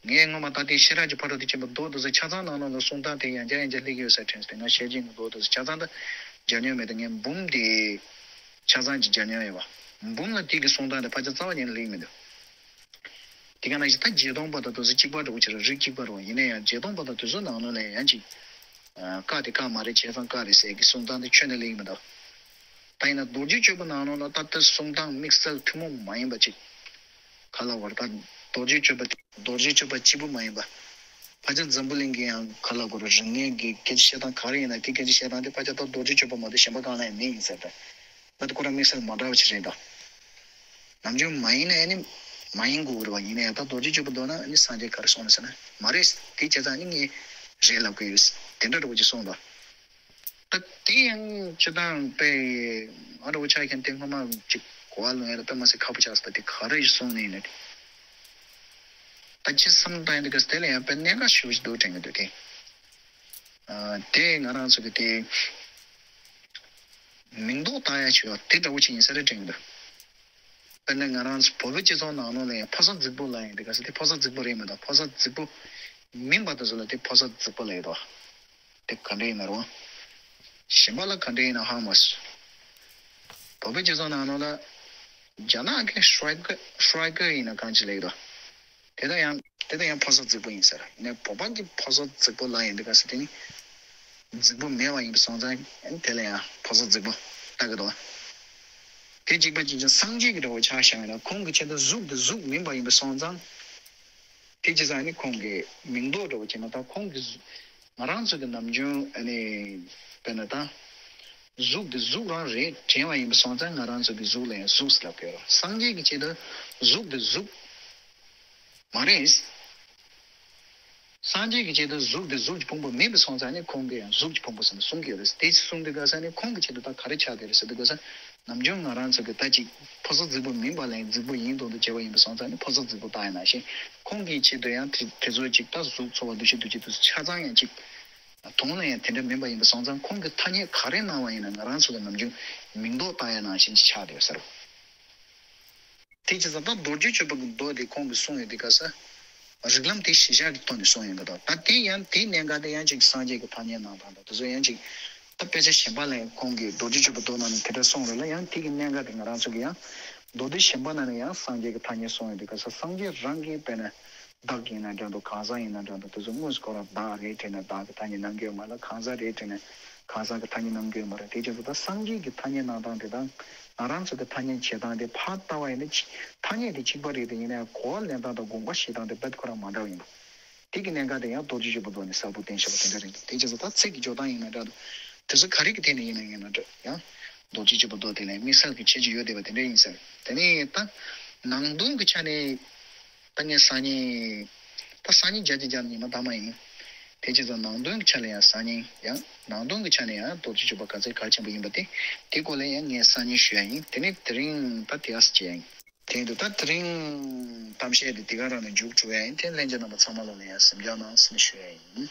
ངས་སྔོན་མ་ད་ལྟའི་ཤེས་རབ་ཀྱི་ཕ་རོལ་ཏུ་ཕྱིན་པ་མདོ་དེ་ཚོ་ཆ་ཚང་ནང་ལོགས་ལ་གསུང་སྟངས་དེ་ཡང་བསྐྱར་ཡང་བསྐྱར་སླེབས་ཀྱི་ཡོད་ས་དྲན་སོང་། དེ་སྔ་བཤད་རྗེས་ཀྱི་མདོ་དེ་ཚོ་ཆ་ཚང་ད་མཇལ་མྱོང་མེད། དེ་ངས་འབུམ་དེ་ཆ་ཚང་ཅིག་མཇལ་མྱོང་ཡོད་པ། འབུམ་ལ་དེ་གི་གསུང་སྟངས་དེ་ཕལ་ཆེར་རྩ་བ་ཉིད་ནས་སླེབས་ཀྱི་མི་འདུག་དེ་ག་ནང་བཞིན་ད་བརྒྱད་སྟོང་པ་དང་དེ་ཚོ་གཅིག་པ་འདྲ་བོ་ཅིག་རེད། རིགས་གཅིག་པ་རེད་པ། ཡིན་ན་ཡང་བརྒྱད་སྟོང་པ་དང་དེ་ཚོ་ནང་ལོགས་ལ་ཡང་ཅིག་ཀ་དེ་ཀ་མ་རེད། བྱས་ཙང་ཀ་རེད་ཟེར་གི་གསུང་སྟངས་དེ་ཁྱོན་ནས་སླེབས་ཀྱི་མི་འདུག་ད་ཡིན་ན་རྡོ་རྗེ་སྤྱོད་པ་ནང་ལོགས་ལ་ད་ལྟ་གསུང་སྟངས་དམིགས་བསལ་ཐུན་མོང་མ་ཡིན་པ་ཅིག་ག་ལ་བར་ད་རྡོ་རྗེ་སྤྱོད་པ་དེ་རྡོ་རྗེ་སྤྱོད་པ་གཅིག་པུ་མ་ཡིན་པ། ཕལ་ཆེར་འཛམ་བུ་གླིང་གི་ཡང་ག་ལ་གོ་ར་རིག་གནས་ཀྱི་སྐད་ཆ་བཤད་སྟངས་ག་རེ་ཡིན་ན་དེ་སྐད་ཆ་བཤད་སྟངས་དེ་ཕལ་ཆེར་ད་རྡོ་རྗེ་སྤྱོད་པ་མ་གཏོགས་གཞན་པ་གང་ལ་ཡང་མེད་ཡིན་ཟེར་ད། ད་དེ་ཁོ་རང་དམིགས་བསལ་མ་འདྲ་བ་ཞིག་རེད་ད། ནམ་རྒྱུན་མ་ཡིན་ན་ཨ་ནི་མ་ཡིན་དགོས་རེད་པ། ཡིན་ན་ཡང་ད་རྡོ་རྗེ་སྤྱོད་པ་མདོ་ན་ཨ་ནི་སངས་རྒྱས་ག་རེ་གསུངས་ནས་ཟེར་ན་མ་རེད། དེ་བྱས་ཙང་ཨ་ནི་ངས་རེད་ལབ་གི་ཡོད། དེ་འདྲ་འདྲ་བོ་ཅིག་གསུངས་ད། ད་དེ་ཡང་སྤྱི་བཏང་དཔེ་ང་འདྲ་བོ་ཆ་མཁན་དེ་སྔོན་མ་ཅིག་གོ་བ་ལོན་ཡ་ལ་དཔེ་མ་སྲིད་ཁག་པོ་ཆགས་སོང་། ད་དེ་ག་རེ་གསུངས་ནས་ཡིན་ན་དེ། ད་ཅི་བསམ་བཏང་ཡིན་དུས་ག་དེ་ལ་ཡང་དཔེ་གནད་འགག་ཞེ་པོ་ཞིག་འདུག་དྲན་གི་འདུག་དེ། ཨ་དེ་ང་རང་ཚོ་གི་དེ་མིང་འདོགས་བཏང་ཡ་ཆེ་བ་དེ་འདྲ་བོ་ཅིག་ཡིན་ས་རེད་དྲན་གི་འདུག་དཔེར་ན་ང་རང་ཚོ་བོད་པའི་སྤྱི་ཚོགས་ནང་ལོགས་ལ་ཡང་ཕོ་གསར་རྫིག་པོ་ལབ་ཡིན་དུས་ག་ས་དེ་ཕོ་གསར་རྫིག་པོ་རེད་མི་འདུག་ཕོ་གསར་རྫིག་པོ་མིན་པ་དེ་ཚོ་ལ་དེ་ཕོ་གསར་རྫིག་པོ་ལབ་ཡོད་དོ། དེ་ག་འདྲ་ཡིན་ན་རུང་། གཞན་པ་ལ་ག་འདྲ་ཡིན་ན་ཧ་མ་སོང་། བོད་པའི་སྤྱི་ཚོགས་ནང་ལོགས་ལ། རྒྱ་ནག་གི་ཧྲོའི་ཀེ་ཧྲོའི་ཀེ་ཡིན་ན་གང་ཅི་ལབ་ཡོད་དོ། དེ་དང་ཡང་དེ་དང་ཡང་ཕོ་གསར་རྫིག་པོ་ཡིན་ཟེར། ཡིན་ནའི་བོད་པ་གི་ཕོ་གསར་རྫིག་པོ་ལབ་ཡིན་དུས་ག་ས་དེ་ནི། རྫིག་པོ་མེད་པ་ཡིན་པ་སོང་ཙང་དེ་ལ་ཡང་ཕོ་གསར་རྫིག་པོ་ལྟ་གི་འདུག་དེ་གཅིག་པ་གཅིག་རྐྱང་སངས་རྒྱས་ཀྱི་འདྲ་བོ་ཆ་བཞག་ཡིན་ན་ཁོང་གི་ཆེད་དུ་གཟུགས་དེ་གཟུགས་མིན་པ་ཡིན་པ་སོང་ཙང་། དེ་བྱས་ཙང་ནི་ཁོང་གི་མིང་འདོགས་འདྲ་བོ་བྱས་ན་ད་ཁོང་གི་གཟུགས་ང་རང་ཚོ་གི་ནམ་རྒྱུན་ཨ་ནི་དཔེར་ན་ད་གཟུགས་དེ་གཟུགས་རང་རེད་དྲན་པ་ཡིན་པ་སོང་ཙང་ང་རང་ཚོ་གི་གཟུགས་ལ་ཡང་གཟུགས་ཟེར་ལབ་དགོས་རེད། སངས་རྒྱས་ཀྱི་ཆེད་དུ་གཟུགས་དེ་གཟུགས་མ་རེད། སངས་རྒྱས་ཀྱི་ཆེད་དུ་གཟུགས་དེ་གཟུགས་ཀྱི་ཕུང་པོ་མིན་པ་སོང་ཙང་ནི་ཁོང་གིས་ཡང་གཟུགས་ཀྱི་ཕུང་པོ་ཟེར་ནས་གསུང་གི་ཡོད་རེད། དེ་གསུང་དུས་ག་ས་ནི་ཁོང་གི་ཆེད་དུ་ད་ག་རེ་ཆགས་བསྡད་རེད་ཟེར་དུས་ག་ས། ནམ་རྒྱུན་ང་རང་ཚོ་གི་ད་ཅིག་ཕོ་གསར་རྫིག་པོ་མིན་པ་ལ་ཡང་རྫིག་པོ་ཡིན་མདོག་མདོག་བྱས་པ་ཡིན་པ་སོང་ཙང་ནི་ཕོ་གསར་རྫིག་པོ་ལྟ་ཡ་ནང་བཞིན། ཁོང་གི་ཆེད་དུ་ཡང་དེ་དེ་ཚོ་ཅིག་ད་གཟུགས་ཚོར་བ་འདུ་ཤེས་འདུ་བྱེད་དུ་ཆ་ཚང་ཡང་ཅིག་དོན་ལ་ཡང་དེ་འདྲ་མིན་པ་ཡིན་པ་སོང་ཙང་། ཁོང་གི་ཐ་སྙད་ག་རེ་གནང་བ་ཡིན་ན་ང་རང་ཚོ་གི་ནམ་རྒྱུན་མིང་འདོགས་བཏང་ཡ་ནང་བཞིན་ཅིག་ཆགས་བསྡད་ཡོད་ས་རེད། དེ་བྱས་ཙང་ད་རྡོ་རྗེ་གཅོད་པ་གི་མདོ་དེ་ཁོང་གིས་གསུངས་ཡོད་དེ་ག་ས། རིགས་ལམ་དེ་གཞི་བཞག་གི་ཐོག་ནས་གསུངས་ཡོད་གི་འདུག་ད་དེ་ཡང་དེའི་གནད་འགག་དེ་ཡང་ཅིག་སངས་རྒྱས་ཀྱི་ཐ་སྙད་གནང་སྟངས་དང་དེ་ཚོ་ཡང་ཅིག་ད་དཔེ་ཆ་གཞན་པ་ལ་ཡང་ཁོང་གིས་རྡོ་རྗེ་གཅོད་པ་མདོ་ནང་ནས་དེ་འདྲ་གསུངས་རེད་ལ། ཡང་དེ་གི་གནད་འགག་དེ་ང་རང་ཚོ་གི་ཡང་མདོ་སྡེ་གཞན་པ་ནང་ནས་ཡང་སངས་རྒྱས་ཀྱི་ཐ་སྙད་གསུངས་ཡོད་དེ་ག་ས། སངས་རྒྱས་རང་གིས་དཔེར་ན་བདག་ཡིན་ན་འདྲ་འདུག་གང་ཟག་ཡིན་ན་འདྲ་འདུག་དེ་ཚོ་དངོས་སུ་ཁོ་རང་བདག་རེད་དྲན་ན་བདག་གི་ཐ་སྙད་གནང་གི་ཡོད་མ་རེད། གང་ཟག་རེད་དྲན་ན་གང་ཟག་གི་ཐ་སྙད་གནང་གི་ཡོད་མ་རེད། དེ་བྱས་ཙང་ད་སངས་རྒྱས་ཀྱི་ཐ་སྙད་གནང་སྟངས་དེ་དང་ང་རང་ཚོ་གི་ཐ་སྙད་བྱེད་སྟངས་དེ་ཕར་ལྟ་བ་ཡིན་ན་ཅི་ཐ་སྙད་དེ་གཅིག་པ་རེད་དེ། ཡིན་ན་ཡང་གོ་བ་ལེན་སྟངས་དང་དགོངས་པ་བཞེས་སྟངས་དེ་རྦད་ཁོ་རང་མ་འདྲ་བ་ཡིན་པ། དེ་གི་གནད་འགག་དེ་ཡང་རྡོ་རྗེ་གཅོད་པ་མདོ་ནས་གསལ་པོ་བསྟན་བཞག་པ་དེ་འདྲ་རེད་འདུག་དེ་བྱས་ཙང་ད་ཚིག་གི་སྦྱོར་སྟངས་ཡིན་ན་འདྲ་འདུག་དེ་ཚོ་ག་རེ་གི་ཐད་ནས་ཡིན་ན་ཡིན་ན་འདྲ་ཡང་རྡོ་རྗེ་གཅོད་པ་མདོ་དེ་ལ་དམིགས་བསལ་གྱི་ཁྱད་ཆོས་ཡོད་བསྡད་པ་དེ་འདྲ་ཡིན་ས་རེད། དེ་ནས་ད་ནང་དོན་གྱི་ཆ་ནས་ད་ངས་སང་ཉིན་ད་སང་ཉིན་བརྒྱ་ཆ་བརྒྱ་ཉི་མ་ད་མ་ཡིན། དེ་བྱས་ཙང་ནང་དོན་གྱི་ཆ་ལ་ཡང་སང་ཉིན་ཡང་ནང་དོན་གྱི་ཆ་ནས་ཡང་རྡོ་རྗེ་གཅོད་པ་ག་ཚད་གལ་ཆེན་པོ་ཡིན་པ་དེ་དེ་སྐོར་ལ་ཡང་ངས་སང་ཉིན་ཞུ་ཡ་ཡིན། དེ་ནས་དེ་རིང་ད་དེ་ཨ་སི་བྱེད་ཡ་ཡིན། དེ་འདུག་ད་དེ་རིང་གཏམ་བཤད་འདི་དེ་ག་རང་ནས་མཇུག་གྲུབ་ཡ་ཡིན། དེ་ལྷན་རྒྱས་རྣམ་པ་ཚང་མ་ལོ་ལ་ཡང་གཟིམ་འཇག་གནང་ཟེར་ནས་ཞུ་ཡ་ཡིན།